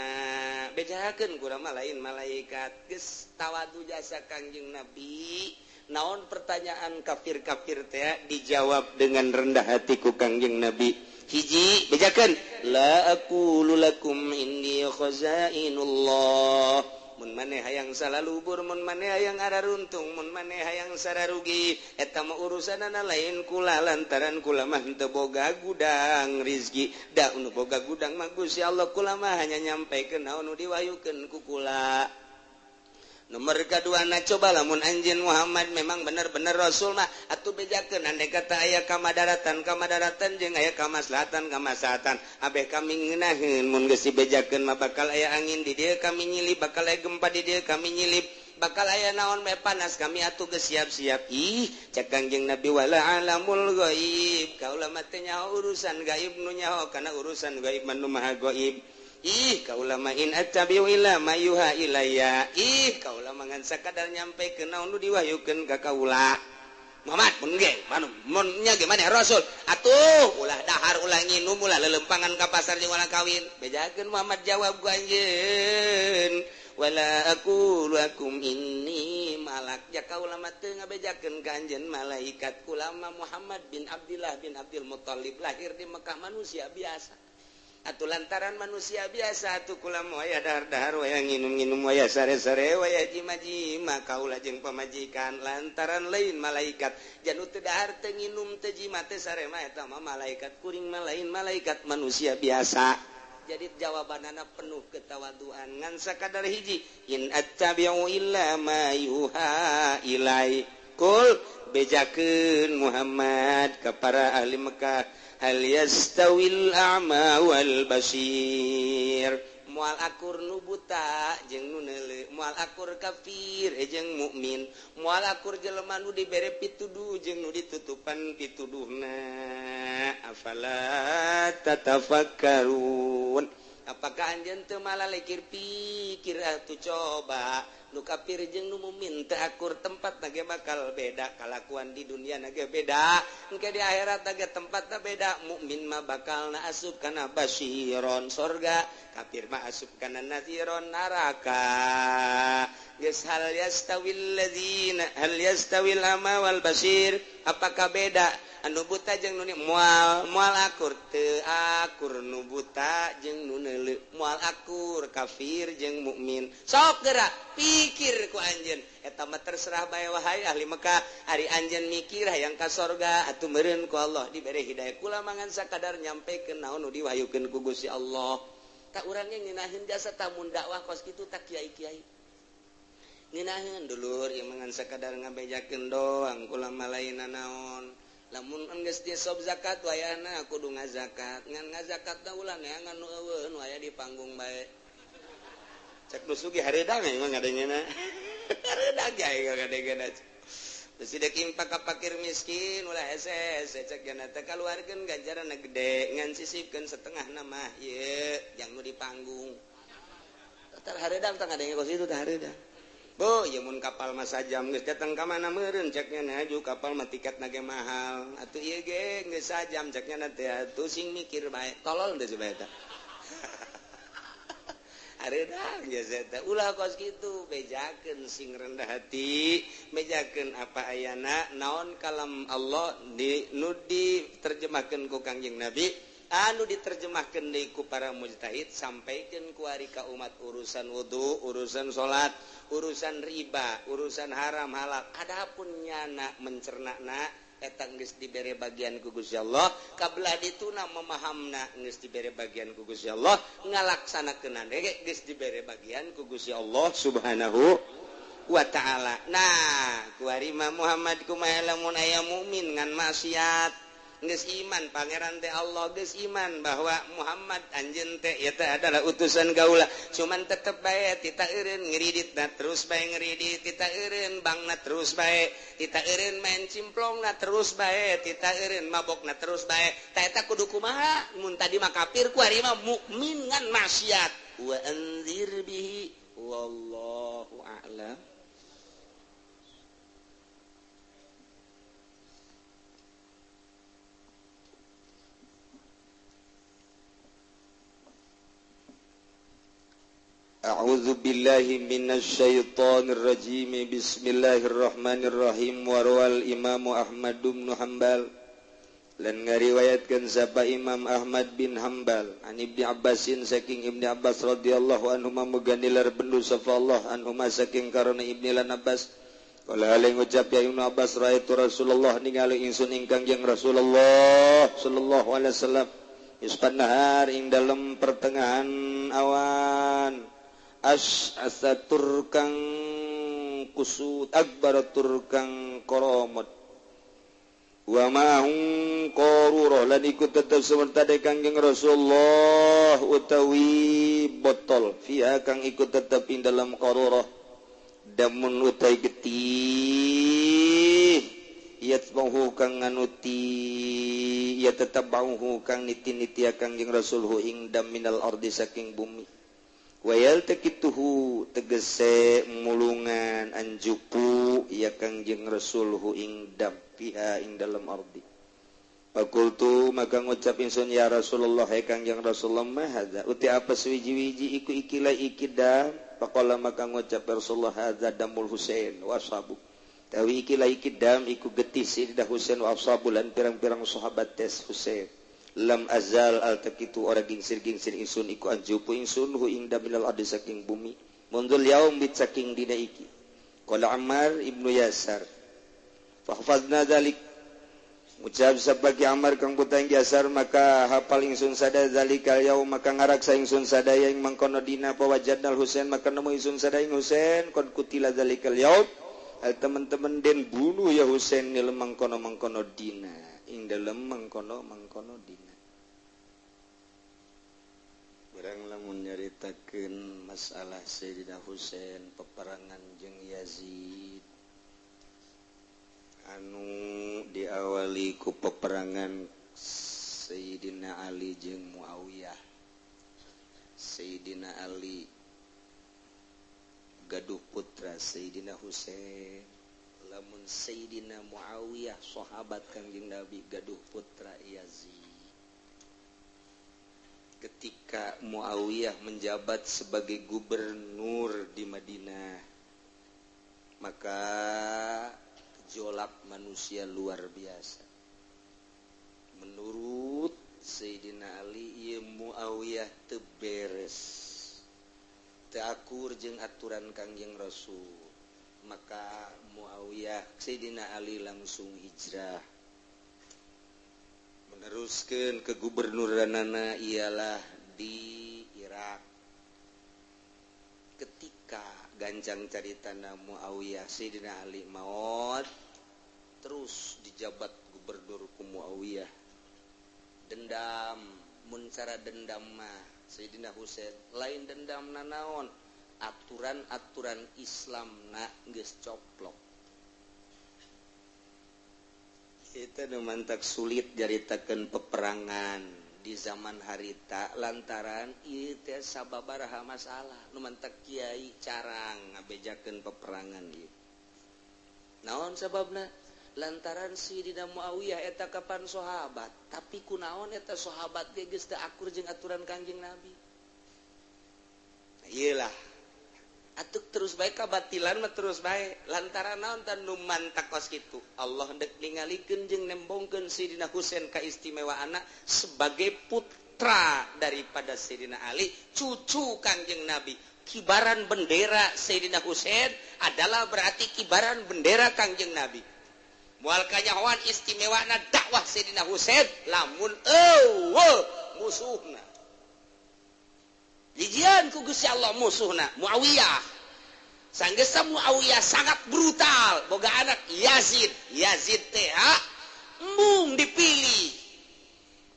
Bejakeun kurang mah lain malaikat. Geus tawadu jasa Kangjeng Nabi. Naon pertanyaan kafir-kafir teh dijawab dengan rendah hati ku Kangjeng Nabi. Hiji bejakeun la aqulu lakum inni khazainullah. Mun maneh hayang salalubur, mun maneh hayang araruntung, mun maneh hayang sararugi, eta mah urusanana lain kula lantaran kula mah teu boga gudang rizki. Da nu boga gudang mah Gusti Allah, kula mah hanya nyampaikeun naon nu diwahyukeun ku kula. Nomor kedua na coba lamun anjeun Muhammad memang bener-bener rasul mah atuh bejakeun andai kata aya kamadaratan kamadaratan jeung aya kamaslahatan kamaslahatan abeh kami ngeunaheun. Mun geus dibejakeun mah bakal aya angin di dieu kami nyilip, bakal aya gempa di dieu kami nyilip, bakal aya naon bae panas kami atuh geus siap-siap. Ih cek Kangjeng Nabi wala alamul ghaib, kaula mah teu nyaho urusan gaib, nu nyaho kana urusan gaib mah nu maha gaib. Ih kaula mah in attabi'u illa ma yuha ilayya. Ih kaula mah ngan sakadar nyampekeun naon nu diwahyukeun ka kaula. Muhammad mun ge manu mun nya ge maneh rasul atuh ulah dahar ulah nginum ulah lelempangan ka pasar jeung ulah kawin. Bejakeun Muhammad jawab ku anjeun wala aqulu lakum inni malak. Ja kaula mah teu ngabejakeun ka anjeun malaikat. Kula mah Muhammad bin Abdillah bin Abdul Muthalib lahir di Mekah manusia biasa. Atuh lantaran manusia biasa atuh kula mah waya dahar-dahar waya nginum-nginum waya sare-sare waya jima-jima kaula jeung pamajikan lantaran lain malaikat. Janu teu dahar teu nginum teu jima teu sare mah eta mah malaikat, kuring mah lain malaikat manusia biasa. Jadi jawabanana penuh ketawaduan ngan sakadar hiji in attabi'u illa ma yuha ilai. Kul bejakeun Muhammad ka para ahli Mekah hal yastawil a'ma wal basir. Moal akur nu buta jeung nu neuleuh, moal akur kafir jeung mukmin, moal akur jelema nu dibere pituduh jeung nu ditutupan pituduhna. Afala tatafakkarun. Apakah anjeun teu malalekir pikir atuh coba nu kafir jeung nu mukmin teu akur tempat ge bakal beda, kalakuan di dunia ge beda, engke di akhirat ge tempatna beda. Mukmin mah bakalna asup kana basiron sorga, kafir mah asup kana naziron neraka. Geus hal yastawil ladzina hal yastawil ama wal basir. Apakah beda anu buta jeung nu moal moal akur teu akur nu buta jeung nu neuleuh, moal akur kafir jeung mukmin. Sok geura pikir ku anjeun eta mah terserah bae wahai ahli Mekah. Ari anjeun mikir hayang ka sorga atuh meureun ku Allah dibere hidayah. Kula mangan sakadar nyampekeun naon nu diwahyukeun ku Gusti Allah. Tak urang ge ngeunaheun jasa tamun dakwah kos kitu tak kiai-kiai ngeunaheun dulur ieu mangan sakadar ngabejakeun doang kula mah lain naon. Lamun geus sob zakat wayahna kudu ngazakat, ngan ngazakatna ulah neangan nu eueuh nu aya di panggung bae. Cek nu sugih hareudang mah ngadengena. Hareudang ge ngadengena. Terus dek impak ka fakir miskin ulah hese-hese cek jana teh kaluarkeun ganjaranna gede ngan sisipkeun setengahna mah ieu jang nu di panggung. Tah hareudang tah ngadenge kos itu tah hareudang. Bu, ieu mun kapal mah sajam geus datang ka mana meureun ceknya na ju kapal mah tiketna ge mahal. Atuh ieu ge geus sajam ceknya na teh atuh sing mikir bae. Tolol teh bae eta. Hareudang geus eta. Ulah kos kitu, bejakeun sing rendah hati, bejakeun apa ayana naon kalam Allah di nu diterjemahkeun ku Kangjeng Nabi, anu diterjemahkeun deui ku para mujtahid, sampaikeun ku ari ka umat urusan wudu, urusan salat, urusan riba, urusan haram halal. Adapun nyana mencernana eta geus dibere bagian ku Gusti Allah, kabelah dituna memahamna geus dibere bagian ku Gusti Allah, ngalaksanakeunna ge geus dibere bagian ku Gusti Allah Subhanahu wa ta'ala. Nah, kuari mah Muhammad kumaha lamun aya mukmin ngan maksiat, Geus iman pangeran teh Allah, geus iman bahwa Muhammad anjeun teh ieu teh adalah utusan kaula. Cuman tetep bae tita eureun ngiriditna terus bae ngiridit, tita eureun bangna terus bae, tita eureun main cimplongna terus bae, tita eureun mabokna terus bae. Ta eta kudu kumaha? Mun tadi mah kafir, ku ari mah mukmin ngan maksiat. Wa anzir bihi wallahu a'lam. A'udzu billahi minasyaitonir rajim. Bismillahirrahmanirrahim. Warwal Imam Ahmad bin Hanbal lan ngariwayatkeun sapa Imam Ahmad bin Hanbal an Ibnu Abbasin saking Ibnu Abbas radhiyallahu anhuma muganilar bendu sapa Allah anhuma saking karena Ibnu lan Abbas. Qala alai ngucap ya Ibnu Abbas raaitu Rasulullah ningali ingsun ingkang jeung Rasulullah sallallahu alaihi wasallam ispan nahar ing dalem pertengahan awan as-asatur kang kusut akbar turkang koromot wa ma'hum qarura lan ikut tetep semerta de Kangjeng Rasulullah utawi botol fiha kang ikut tetep ing dalam qarurah damun utai getih yatbahu kang nganuti ya tetep bauhu kang niti-niti Kangjeng Rasulhu ing dam minal ardi saking bumi wayal tekituhu tegese mulungan anjupu ya Kangjeng Rasulhu ing dam fiha ing dalam ardi. Fakultu maka ngucap ingsun ya Rasulullah hai Kangjeng Rasulullah ma hadza uti apa suwiji-wiji iku ikilah iki dam. Faqala maka ngucap Rasulullah hadza damul Husain wa ashabu tawi ikilah iki dam iku getih Sayyidah Husain wa ashabu lan pirang-pirang sahabat tes Husain. Lam azal altakitu ora gingsir-gingsir ingsun iku anjupu ingsun hu ing daminal ardi saking bumi mundul yaum bit saking dina iki. Qala Ammar ibnu Yasar fahfazna dzalik ucap sabagi Ammar kang putang Yasar maka hafal ingsun sada zalikal yaum maka ngaraksa ingsun sadaya ing mangkono dina pawajadnal Husain maka nemu ingsun sadaya ing Husain qad kutila zalikal yaum al teman-teman den bunuh ya Husain nil mangkono-mangkono dina ing dalem mangkono-mangkono dina. Urang lamun nyaritakeun masalah Sayyidina Husain peperangan jeung Yazid anu diawali ku peperangan Sayyidina Ali jeung Muawiyah. Sayyidina Ali gaduh putra Sayyidina Husain, lamun Sayyidina Muawiyah sahabat Kangjeng Nabi gaduh putra Yazid. Ketika Muawiyah menjabat sebagai gubernur di Madinah, maka gejolak manusia luar biasa. Menurut Sayyidina Ali, ieu Muawiyah teu beres, teu akur jeung aturan Kangjeng Rasul. Maka Muawiyah Sayyidina Ali langsung hijrah meneruskan kegubernuranana ialah di Irak. Ketika gancang caritana Muawiyah Sayyidina Ali maot, terus dijabat gubernur ku Muawiyah. Dendam, mun cara dendam mah Sayyidina Husain lain dendam nanaon, aturan-aturan Islam na geus coplok. Itu nu mantak sulit nyaritakeun peperangan di zaman harita lantaran ieu teh sababaraha masalah nu mantak kiai carang ngabejakeun peperangan ieu. Naon sababna? Lantaran Sayyidina Muawiyah eta kapan sahabat, tapi kunaon eta sahabat ge geus teu akur jeung aturan Kangjeng Nabi. Nah, ieu lah atuk terus bae kabatilan mah terus bae lantaran naon tan nu mantak kos kitu. Allah dek ningalikeun jeung nembongkeun Sayyidina Husain kaistimewaanna sebagai putra daripada Sayyidina Ali, cucu Kangjeng Nabi. Kibaran bendera Sayyidina Husain adalah berarti kibaran bendera Kangjeng Nabi. Moal kanyahoan istimewana dakwah Sayyidina Husain lamun eueuh musuhna. Jijian ku Gusti Allah musuhna Muawiyah. Sanggesa Muawiyah sangat brutal, boga anak Yazid. Yazid teh Embung dipilih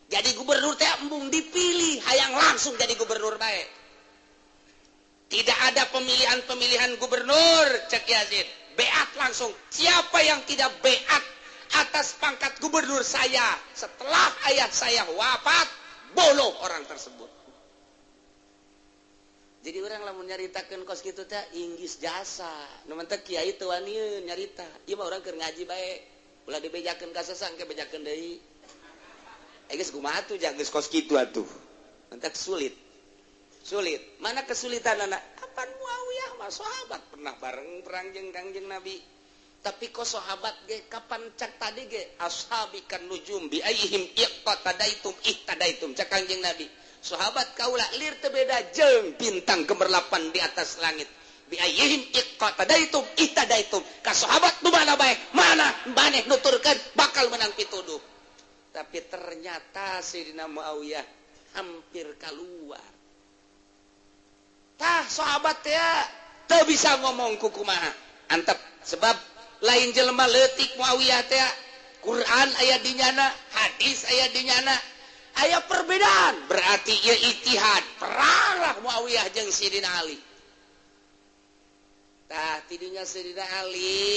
jadi gubernur teh, embung dipilih, hayang langsung jadi gubernur baik. Tidak ada pemilihan-pemilihan gubernur, cek Yazid. Beat langsung. Siapa yang tidak beat atas pangkat gubernur saya setelah ayah saya wafat, boloh orang tersebut. Jadi orang lamun nyaritakeun kos kitu teh inggis jasa. Nu mentek kiai teu wani nyarita. Ieu mah urang keur ngaji bae. Ulah dibejakeun ka sesang ke bejakeun deui. Eh, geus kumaha tuh, geus kos kitu atuh. Mentek sulit. Sulit. Mana kesulitan anak? Kapan Muawiyah mah sahabat pernah bareng perang jeung Kangjeng Nabi. Tapi kok sahabat ge kapan cak tadi ge ashabi kan nujum bi ayyihim iqtadaitum ihtadaitum, cak Kangjeng Nabi. Sahabat kaula lir teu beda jeung bintang gemerlapan di atas langit. Bi ayyihim iqtadaitum ihtadaitum. Ka sahabat nu mana bae, mana maneh nuturkeun bakal menang pituduh. Tapi ternyata Sayyidina Muawiyah hampir keluar. Tah sahabat ya teu bisa ngomong kukumaha. Antep sebab lain jelema leutik Muawiyah teh. Quran aya di nyana, hadis aya di nyana. Aya perbedaan, berarti ieu ijtihad. Peranglah Muawiyah jeung Sayyidina Ali. Tah tidinya Sayyidina Ali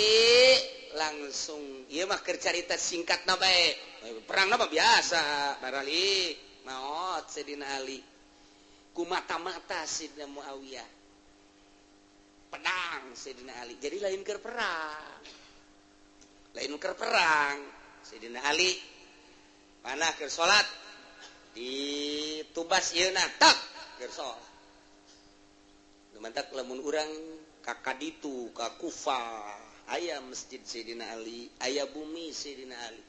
langsung ieu mah keur carita singkatna bae. Perangna mah biasa, barali maot Sayyidina Ali. Ku mata-mata Sayyidina Muawiyah. Pedang Sayyidina Ali. Jadi lain keur perang. Lain keur perang. Sayyidina Ali panah keur salat ditubas ieu na tak keur salat. Nu mantak lamun urang ka kaditu ka Kufah aya masjid Sayyidina Ali, aya bumi Sayyidina Ali.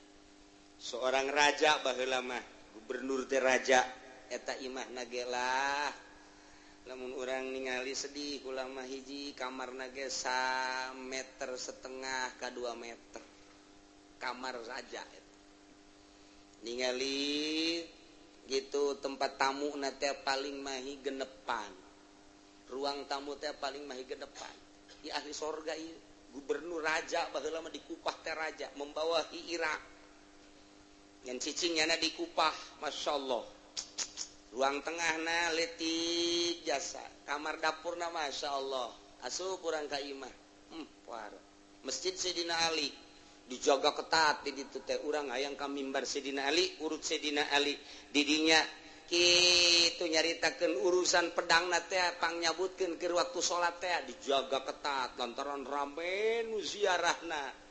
Seorang raja baheula mah, gubernur teh raja eta imahna ge lah. Lamun urang ningali sedih kula mah, hiji kamarna ge 1,5 meter ka 2 meter. Kamar raja eta. Ningali gitu tempat tamu na teh paling mahi genepan. Ruang tamu teh paling mahi genepan. Di ahli sorga ieu, gubernur raja baheula mah di Kupah teh raja membawahi Irak. Ngan cicing nyana di Kupah, Masya Allah. Ruang tengahna letik jasa, kamar dapurna Masya Allah. Asup urang ka imah. Parah. Masjid Sayyidina Ali dijaga ketat di ditu teh. Urang hayang ka mimbar Sayyidina Ali, urut Sayyidina Ali didinya kitu nyaritakeun urusan pedangna teh pangnyabutkeun keur waktu salat teh dijaga ketat lantaran rame nu ziarahna.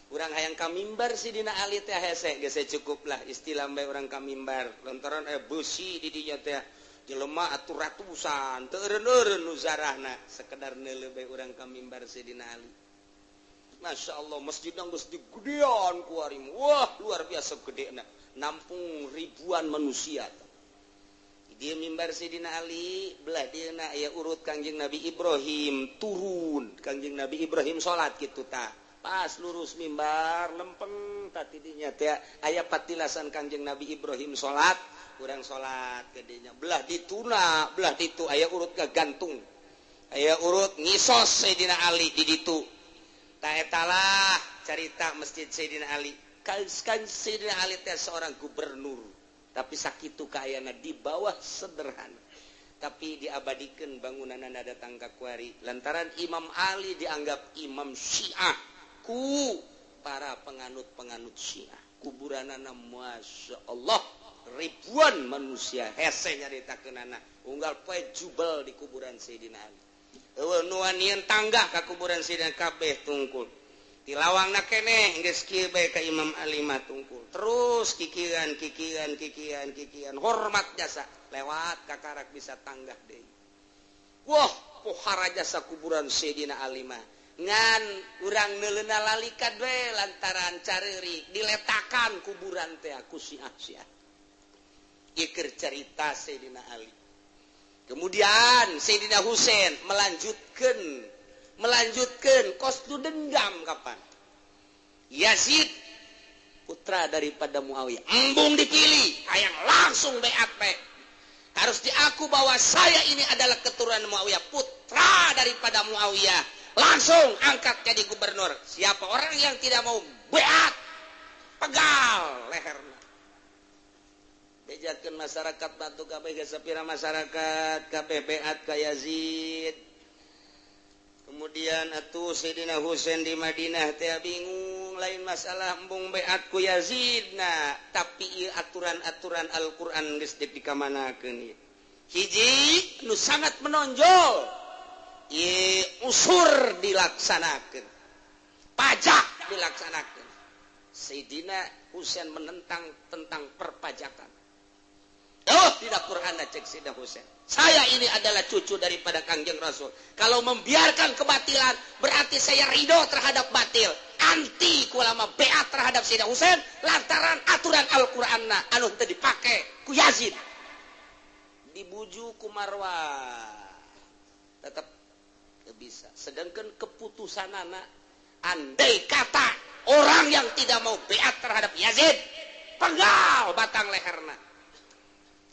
Urang hayang ka mimbar Sidina Ali teh hese geus cukup lah istilah bae urang ka mimbar lantaran beusi di dinya teh jelema atuh ratusan teu eureun-eureun nu ziarahna, sekedar neuleuh bae urang ka mimbar Sidina Ali. Masya Allah, masjidna geus digedean ku ari. Wah, luar biasa gedena, nampung ribuan manusia. Dia mimbar Sidina Ali belah dia na aya urut Kangjeng Nabi Ibrahim, turun Kangjeng Nabi Ibrahim salat kitu tah. Pas lurus mimbar lempeng tadi dinya teh aya patilasan Kangjeng Nabi Ibrahim salat, urang salat gedenya. Belah dituna, belah ditu aya urut gantung. Aya urut ngisos Sayyidina Ali di ditu. Tah etalah carita Masjid Sayyidina Ali. Kan Sayyidina Ali teh seorang gubernur, tapi sakitu kaayana di bawah sederhana. Tapi diabadikan bangunanana datang ka kuari lantaran Imam Ali dianggap imam Syiah ku para penganut-penganut Syiah. Kuburanana Masya Allah ribuan manusia hese nyaritakeunana unggal poe jubel di kuburan Sayyidina Ali. Eueuh nu wanian tangga ka kuburan Sayyidina kabeh tungkul. Di lawangna keneh geus kieu bae ka Imam Ali mah tungkul. Terus kikieuan kikieuan kikieuan kikieuan hormat jasa lewat kakarak bisa tanggah deui. Wah, pohara jasa kuburan Sayyidina Ali mah. Ngan urang neuleuna lalikat we lantaran careurik diletakan kuburan teh ku Syiah-Syiah. Ieu keur carita Sayyidina Ali. Kemudian Sayyidina Husain melanjutkan melanjutkan kos tu dendam kapan Yazid putra daripada Muawiyah embung dipilih hayang langsung beat bae. Harus diaku bahwa saya ini adalah keturunan Muawiyah, putra daripada Muawiyah, langsung angkat jadi gubernur. Siapa orang yang tidak mau beat Pegal leherna. Bejakeun masyarakat batu kabeh geus sapira masyarakat kabeh beat ka Yazid. Kemudian atuh Sayyidina Husain di Madinah teh bingung, lain masalah embung beat ku Yazid nah, tapi ieu aturan-aturan Al-Qur'an geus dikamanakeun ieu. Hiji nu sangat menonjol ieu usur dilaksanakeun. Pajak dilaksanakeun. Sayyidina Husain menentang tentang perpajakan. Oh, tidak Quran cek Sayyidina Husain. Saya ini adalah cucu daripada Kangjeng Rasul. Kalau membiarkan kebatilan, berarti saya ridho terhadap batil. Anti kulama beat terhadap Sayyidina Husain lantaran aturan Al-Qur'anna anu teu dipake ku Yazid. Dibujuk ku Marwah. Tetap teu bisa. Sedangkan keputusan anak andai kata orang yang tidak mau beat terhadap Yazid, penggal batang leherna.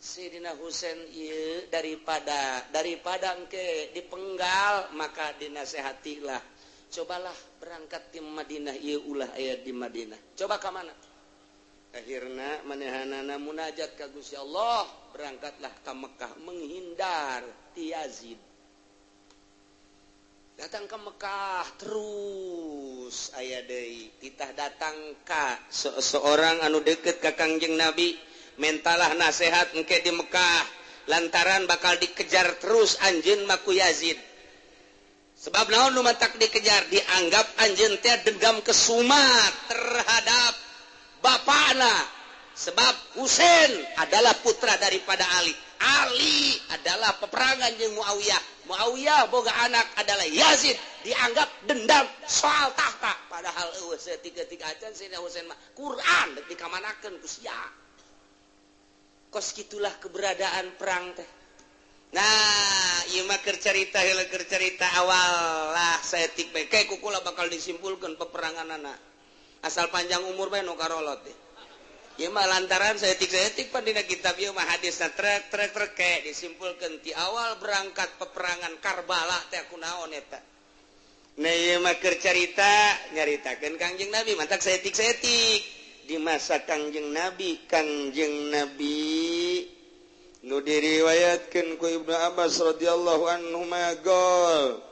Sayyidina Husain ieu daripada daripada engke dipenggal maka dinasehatilah, cobalah berangkat di Madinah ieu, ulah aya di Madinah, coba ka mana. Akhirna manehanana munajat ka Gusti Allah, berangkatlah ke Mekah menghindar ti Yazid. Datang ke Mekah terus aya deui titah datang ka seorang anu deket ka Kangjeng Nabi, mentalah nasehat engke di Mekah lantaran bakal dikejar terus anjeun maku Yazid. Sebab naon nu matak dikejar? Dianggap anjeun teh dendam kesumat terhadap bapakna, sebab Husain adalah putra daripada Ali, Ali adalah peperangan jeung Muawiyah, Muawiyah boga anak adalah Yazid, dianggap dendam soal tahta. Padahal eueuh tiga-tiga acan Sayyidina Husain mah Quran dek dikamanakeun ku sia. Kos gitulah keberadaan perang teh. Nah, ieu mah keur carita heula, keur carita awal lah saeutik bae. Kayak kukula bakal disimpulkeun peperanganana. Asal panjang umur bae nu karolot teh. Ieu mah lantaran saeutik-saeutik pan dina kitab ieu mah hadisna trek trek trek kayak disimpulkeun ti awal berangkat peperangan Karbala teh kunaon eta. Nah, ieu mah keur carita nyaritakeun Kangjeng Nabi mantak saeutik-saeutik. Di masa Kangjeng Nabi, Kangjeng Nabi nu diriwayatkeun ku Ibnu Abbas radhiyallahu anhu magol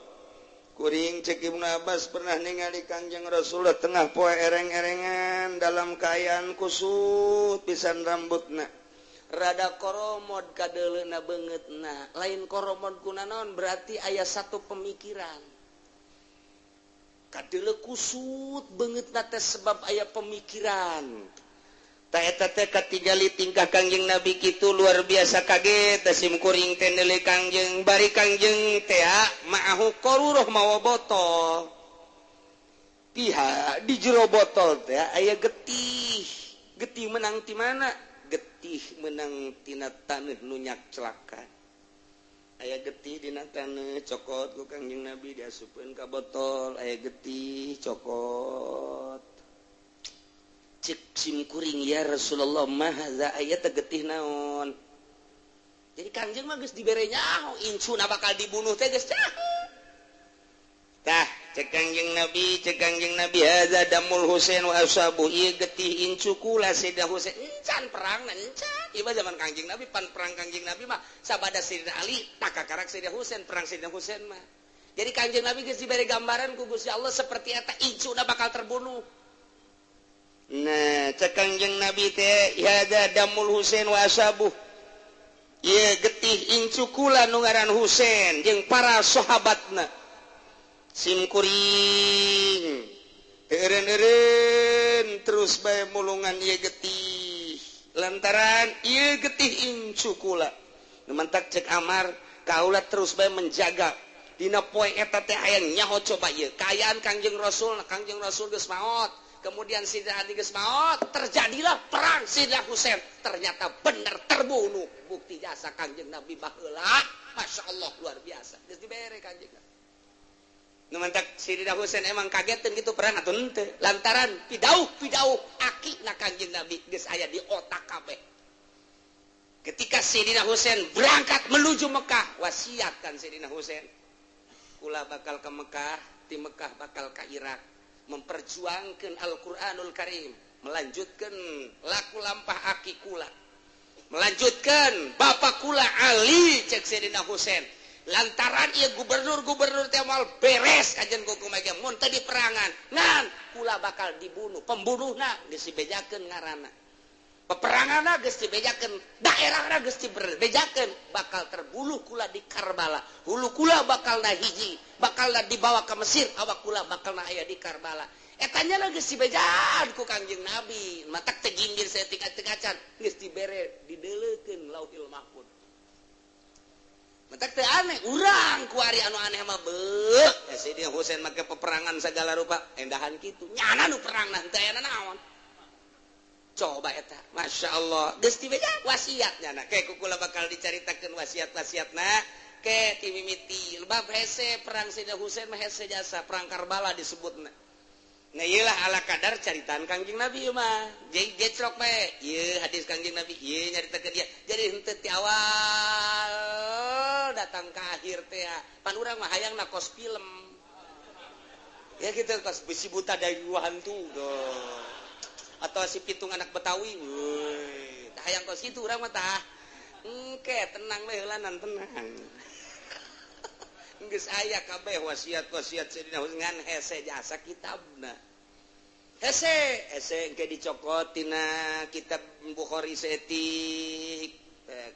kuring cek Ibnu Abbas pernah ningali Kangjeng Rasulullah tengah poe ereng-erengan dalam kaayaan kusut pisan rambutna, rada koromod kadeuleuna beungeutna, lain koromod kunanaon, berarti aya satu pemikiran. Kadeuleu kusut beungeutna teh sebab aya pemikiran. Ta eta teh katingali tingkah Kangjeng Nabi kitu luar biasa kaget teh sim kuring teh neuleuh Kangjeng, bari Kangjeng teh ma'ahu qaruruh mawa botol. Pihak di jero botol teh aya getih. Getih menang ti mana? Getih menang tina taneuh nu nyakclakan. Aya getih dina taneuh cokot ku Kangjeng Nabi diasupkeun ka botol, aya getih cokot. Cek sim kuring, ya Rasulullah, mahaza aya teh getih naon? Jadi Kangjeng mah geus dibere nyaho incuna bakal dibunuh teh geus nyaho. Tah cek Kangjeng Nabi, cek Kangjeng Nabi, hadza damul Husain wa ashabu, ieu getih incu kula Sayyidina Husain. Encan perang encan. Ieu mah zaman Kangjeng Nabi, pan perang Kangjeng Nabi mah sabada Sayyidina Ali takakarak Sayyidina Husain, perang Sayyidina Husain mah. Jadi Kangjeng Nabi geus dibere gambaran ku Gusti Allah seperti eta incuna bakal terbunuh. Nah, cek Kangjeng Nabi teh hadza damul Husain wa ashabu. Ieu getih incu kula nu ngaran Husain jeung para sahabatna. Sim kuring eureun-eureun terus bae mulungan ieu getih lantaran ieu getih incu kula. Nu mantak cek Amar kaula terus bae menjaga dina poe eta teh aya nyaho coba ieu kaayaan Kangjeng Rasul, Kangjeng Rasul geus maot, kemudian Sayyidina Ali geus maot, terjadilah perang Sayyidina Husain ternyata bener terbunuh. Bukti jasa Kangjeng Nabi baheula, Masya Allah luar biasa geus dibere Kangjeng Nabi. Nu mantak Sayyidina Husain emang kageteun gitu perang atuh henteu lantaran pidauh-pidauh akina Kangjeng Nabi geus aya di otak kabeh. Ketika Sayyidina Husain berangkat menuju Mekah, wasiat kan Sayyidina Husain, kula bakal ke Mekah, di Mekah bakal ke Irak. Memperjuangkan Al-Qur'anul Karim, melanjutkan laku lampah aki kula, melanjutkan bapak kula Ali cek Sayyidina Husain. Lantaran ieu gubernur-gubernur teh moal beres kajian kumaha ge mun teu diperangan, ngan kula bakal dibunuh, pembunuhna geus dibejakeun ngaranna, peperanganna geus dibejakeun, daerahna geus dibejakeun, bakal terbunuh kula di Karbala, hulu kula bakal na hiji, bakal na dibawa ke Mesir, awak kula bakal na aya di Karbala. Eta nya geus dibejaan ku Kangjeng Nabi, matak teu ginggir saeutik acan geus dibere dideleukeun Lauhil Mahfud. Matak teu aneh urang kuari anu aneh mah beuh Sayyidina Husain make peperangan segala rupa endahan kitu nyana nu perangna teu aya naon. Coba eta Masya Allah geus dibejaan wasiat nyana ke kukula bakal dicaritakeun wasiat-wasiatna ke ti mimiti bab hese perang Sayyidina Husain mah hese jasa perang Karbala disebutna. Nah iyalah ala kadar caritaan Kangjeng Nabi mah jadi gecrok bae ieu hadis Kangjeng Nabi ieu nyaritakeun dia jadi henteu ti awal datang ke akhir teh pan urang mah hayangna kos film ya gitu kos besi buta dari dua hantu doh atau si pitung anak Betawi weuh tah hayang kos kitu urang mah tah engke tenang we heulanan tenang geus aya kabeh wasiat-wasiat Sayyidina Husain ngan hese jasa kitabna hese hese engke dicokot tina kitab Bukhari saeutik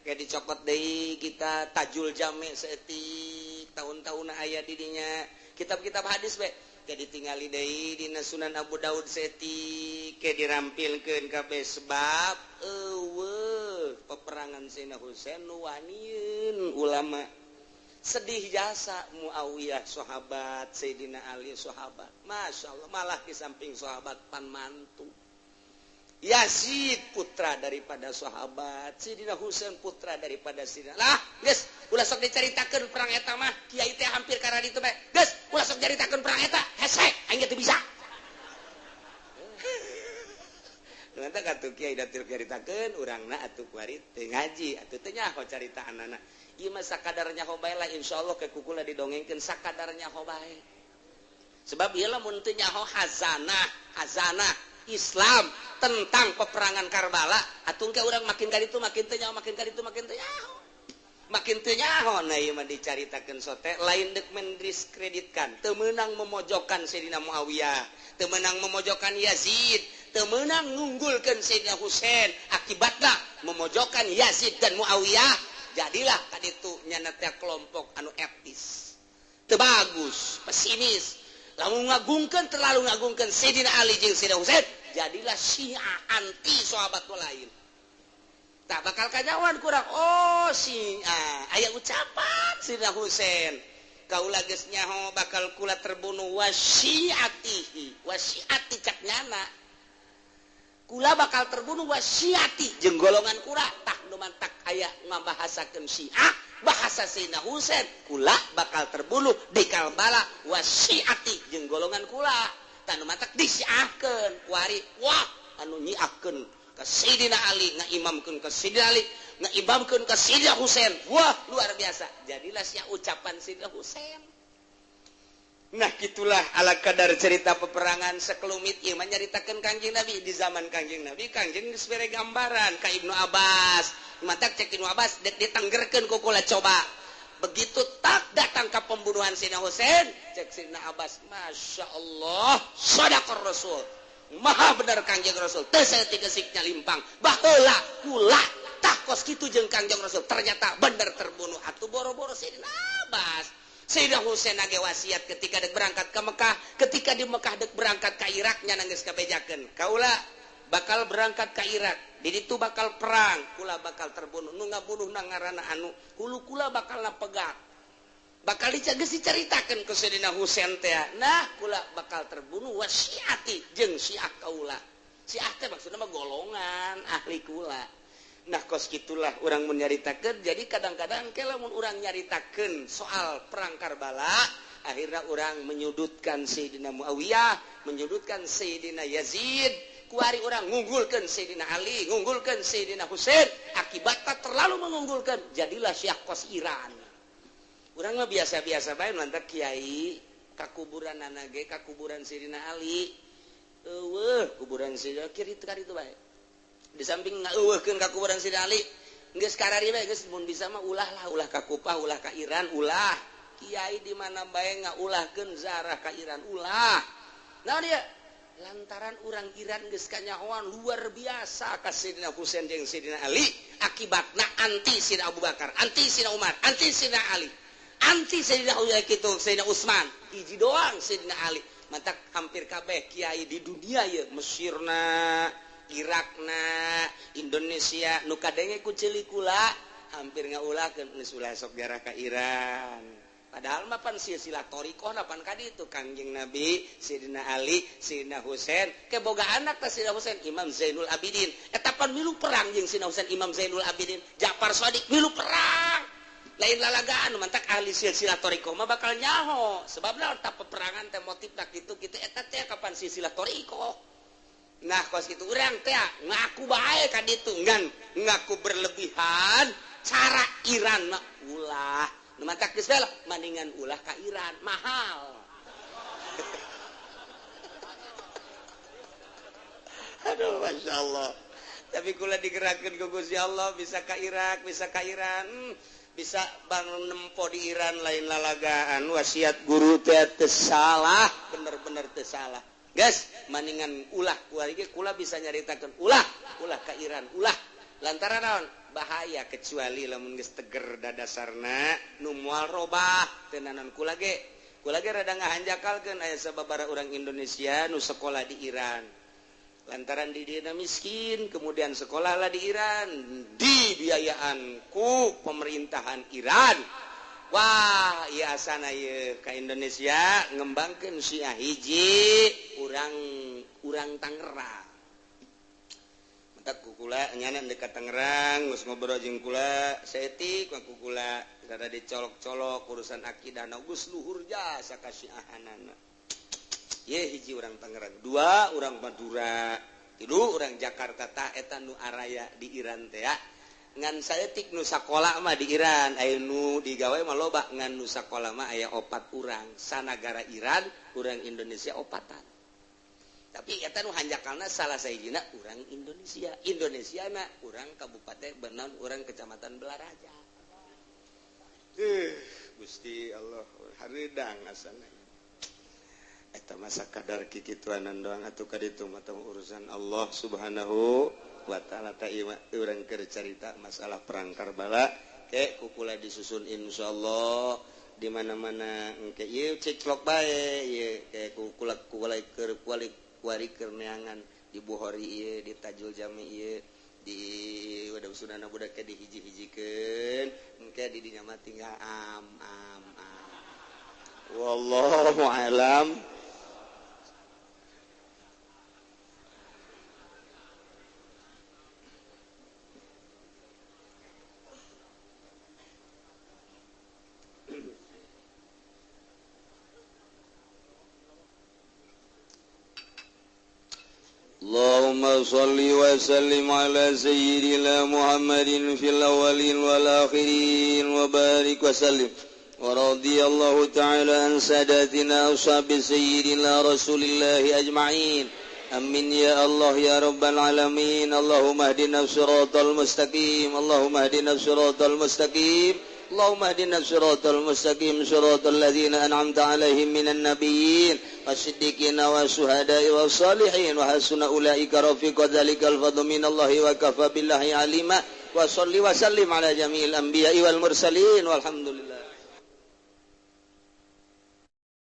ke dicokot deui kita Tajul Jami saeutik tahun-tahun aya di dinya kitab-kitab hadis we ke ditingali deui dina Sunan Abu Daud saeutik ke dirampilkeun kabeh sebab eueuh peperangan Sayyidina Husain nu wanieun ulama sedih jasa Muawiyah sahabat Sayyidina Ali sahabat Masya Allah malah di samping sahabat pan mantu Yazid putra daripada sahabat Sayyidina Husain putra daripada Sayyidina lah geus ulah sok dicaritakeun perang eta mah kiai teh hampir karena ditu bae geus ulah sok caritakeun perang eta hese aing teu bisa. Nanti katuh kiai da teu caritakeun urangna atuh kuari teu ngaji atuh teu nyaho caritaanana. Ieu mah sakadarnya ho bae lah insyaallah ke kukula didongengkeun sakadarnya ho bae. Sebab ieu lamun teu nyaho hazanah, hazanah Islam tentang peperangan Karbala, atuh ke urang makin ka ditu makin teu nyaho, makin ka ditu makin teu nyaho. Makin teu nyaho nah ieu mah dicaritakeun sote lain deuk mendiskreditkan, teu meunang memojokkan Sayyidina Muawiyah, teu meunang memojokkan Yazid, teu meunang ngunggulkeun Sayyidina Husain, akibatna memojokkan Yazid dan Muawiyah. Jadilah tadi itu nyana teh kelompok anu etis teu bagus, pesimis lamun ngagungkeun terlalu ngagungkeun Sayyidina Ali jeung Sayyidina Husain jadilah Syiah anti sahabat lain tak bakal kanyawan kurang oh Syiah aya ucapan Sayyidina Husain kaula geus nyaho bakal kula terbunuh wasyiatihi wasyiati cak nyana kula bakal terbunuh wasyiati jeung golongan kula tak nu mantak aya ngabahasakeun Syiah bahasa Sayyidina Husain kula bakal terbunuh di Karbala wasyiati jeung golongan kula tah nu mantak disiahkeun kuari wah anu nyiahkeun ka Sayyidina Ali ngaimamkeun ka Sayyidina Ali ngaimamkeun ka Sayyidina Husain wah luar biasa jadilah sia ucapan Sayyidina Husain. Nah gitulah ala kadar cerita peperangan sekelumit ieu mah nyaritakeun Kangjeng Nabi di zaman Kangjeng Nabi Kangjeng geus bere gambaran ka Ibnu Abbas matak cek Ibnu Abbas dek ditanggerkeun ku kula coba begitu tak datang ka pembunuhan Sayyidina Husain cek Sayyidina Abbas Masya Allah shadaqar Rasul maha bener Kangjeng Rasul teu saeutik geusik nyalimpang baheula kula tah kos kitu jeung Kangjeng Rasul ternyata bener terbunuh atuh boro-boro Sayyidina Abbas. Sayyidina Husain age wasiat ketika dek berangkat ke Mekah, ketika di Mekah dek berangkat ke Irak nya geus kabejakeun. Kaula bakal berangkat ke Irak, di ditu bakal perang, kula bakal terbunuh, nu ngabunuh na ngaranna anu, hulu kula bakal napegat. Bakal geus dicaritakeun ku Sayyidina Husain teh. Nah, kula bakal terbunuh wasiati jeung Syiah kaula. Syiah teh maksudna mah golongan ahli kula. Nah kos gitulah orang menyaritakan. Jadi kadang-kadang kalau mun urang nyaritakeun soal perang Karbala akhirnya orang menyudutkan Sayyidina Muawiyah, menyudutkan Sayyidina Yazid, kuari orang ngunggulkan Sayyidina Ali, ngunggulkan Sayyidina Husain, akibatnya terlalu mengunggulkan jadilah Syiah kos Iran. Urang mah biasa-biasa bae lantak kiai Ka kuburan ge ka kuburan Sayyidina Ali. Eueuh kuburan Sayyidina kiri teu itu bae. Di samping ngaeuweuhkeun ka kuburan Sayyidina Ali, geus karari bae geus mun bisa mah ulah lah, ulah ka Kupah, ulah ka Iran, ulah. Kiai di mana bae ngaulahkeun zarah ka Iran, ulah. Nah dia lantaran urang Iran geus kanyahoan luar biasa ka Sayyidina Husain jeung Sayyidina Ali, akibatna anti Sayyidina Abu Bakar, anti Sayyidina Umar, anti Sayyidina Ali, anti Sayyidina Uya kitu, Sayyidina Utsman, hiji doang Sayyidina Ali. Mantak hampir kabeh kiai di dunia ye, Mesirna, Irakna, Indonesia nu kadenge ku ceuli kula hampir ngaulahkeun geus ulah sok jarah ka Iran. Padahal mah pan silsilah thariqah pan ka ditu Kangjeng Nabi, Sayyidina Ali, Sayyidina Husain, ke boga anak teh Sayyidina Husain, Imam Zainul Abidin. Eta pan milu perang jeung Sayyidina Husain, Imam Zainul Abidin, Ja'far Shadiq milu perang. Lain lalagaan mantak ahli silsilah thariqah mah bakal nyaho. Sebabna tah peperangan teh motifna kitu kitu eta teh kapan silsilah thariqah. Nah kos kitu urang teh ngaku bae ka ditu ngan ngaku berlebihan cara Iran mah ulah. Nu mantak geus bae mendingan ulah ka Iran mahal. Aduh masyaallah. Tapi kula digerakkeun ku Gusti Allah bisa ka Irak, bisa ka Iran, bisa bangun nempo di Iran lain lalagaan. Wasiat guru teh teu salah, bener-bener teu salah. Guys, mendingan ulah kuari ge kula bisa nyaritakeun ulah, ulah ka Iran, ulah. Lantaran naon? Bahaya kecuali lamun geus teger dadasarna nu moal robah teu naon kula ge. Kula ge rada ngahanjakalkeun aya sababaraha urang Indonesia nu sekolah di Iran. Lantaran di dieuna miskin, kemudian sekolahlah di Iran, dibiayaan ku pemerintahan Iran. Wah, ieu asana ieu ka Indonesia ngembangkeun Syiah hiji urang Tangerang. Mantak ku kula nyana dekat Tangerang geus ngobrol jeung kula saeutik ku kula rada dicolok-colok urusan akidah na geus luhur jasa ka Syiahanana. Ye hiji urang Tangerang, dua urang Madura, tilu urang Jakarta tah eta nu araya di Iran teh ya. Ngan saeutik nu sakola mah di Iran, aya nu digawe mah loba, ngan nu sakola mah aya opat urang, sanagara Iran, urang Indonesia opatan. Tapi eta nu hanjakalna salah sahijina urang Indonesia, Indonesia na urang kabupaten Benon, urang kecamatan Belaraja. Gusti Allah hareudang asana. Eta masa kadar kikituanan doang atuh ka ditu mah urusan Allah Subhanahu wa ta'ala. Ta ieu urang keur carita masalah perang Karbala ke kukula disusun insyaallah di mana-mana engke ieu ciclok bae ieu ke kukula kukula keur kuari keur neangan di Bukhari ieu di Tajul Jami ieu di wadah sunana budak ke dihiji-hijikeun engke di dinya mah tinggal am am am wallahu alam. اللهم صل وسلم على سيدنا محمد في الأولين والآخرين وبارك وسلم ورضي الله تعالى عن ساداتنا أصحاب سيدنا رسول الله أجمعين أمين يا الله يا رب العالمين. اللهم اهدنا الصراط المستقيم، اللهم اهدنا الصراط المستقيم، اللهم اهدنا الصراط المستقيم، صراط الذين أنعمت عليهم من النبيين والصديقين والشهداء والصالحين وحسن أولئك رفيقا. ذلك الفضل من الله وكفى بالله عليما. وصل وسلم على جميع الأنبياء والمرسلين والحمد لله.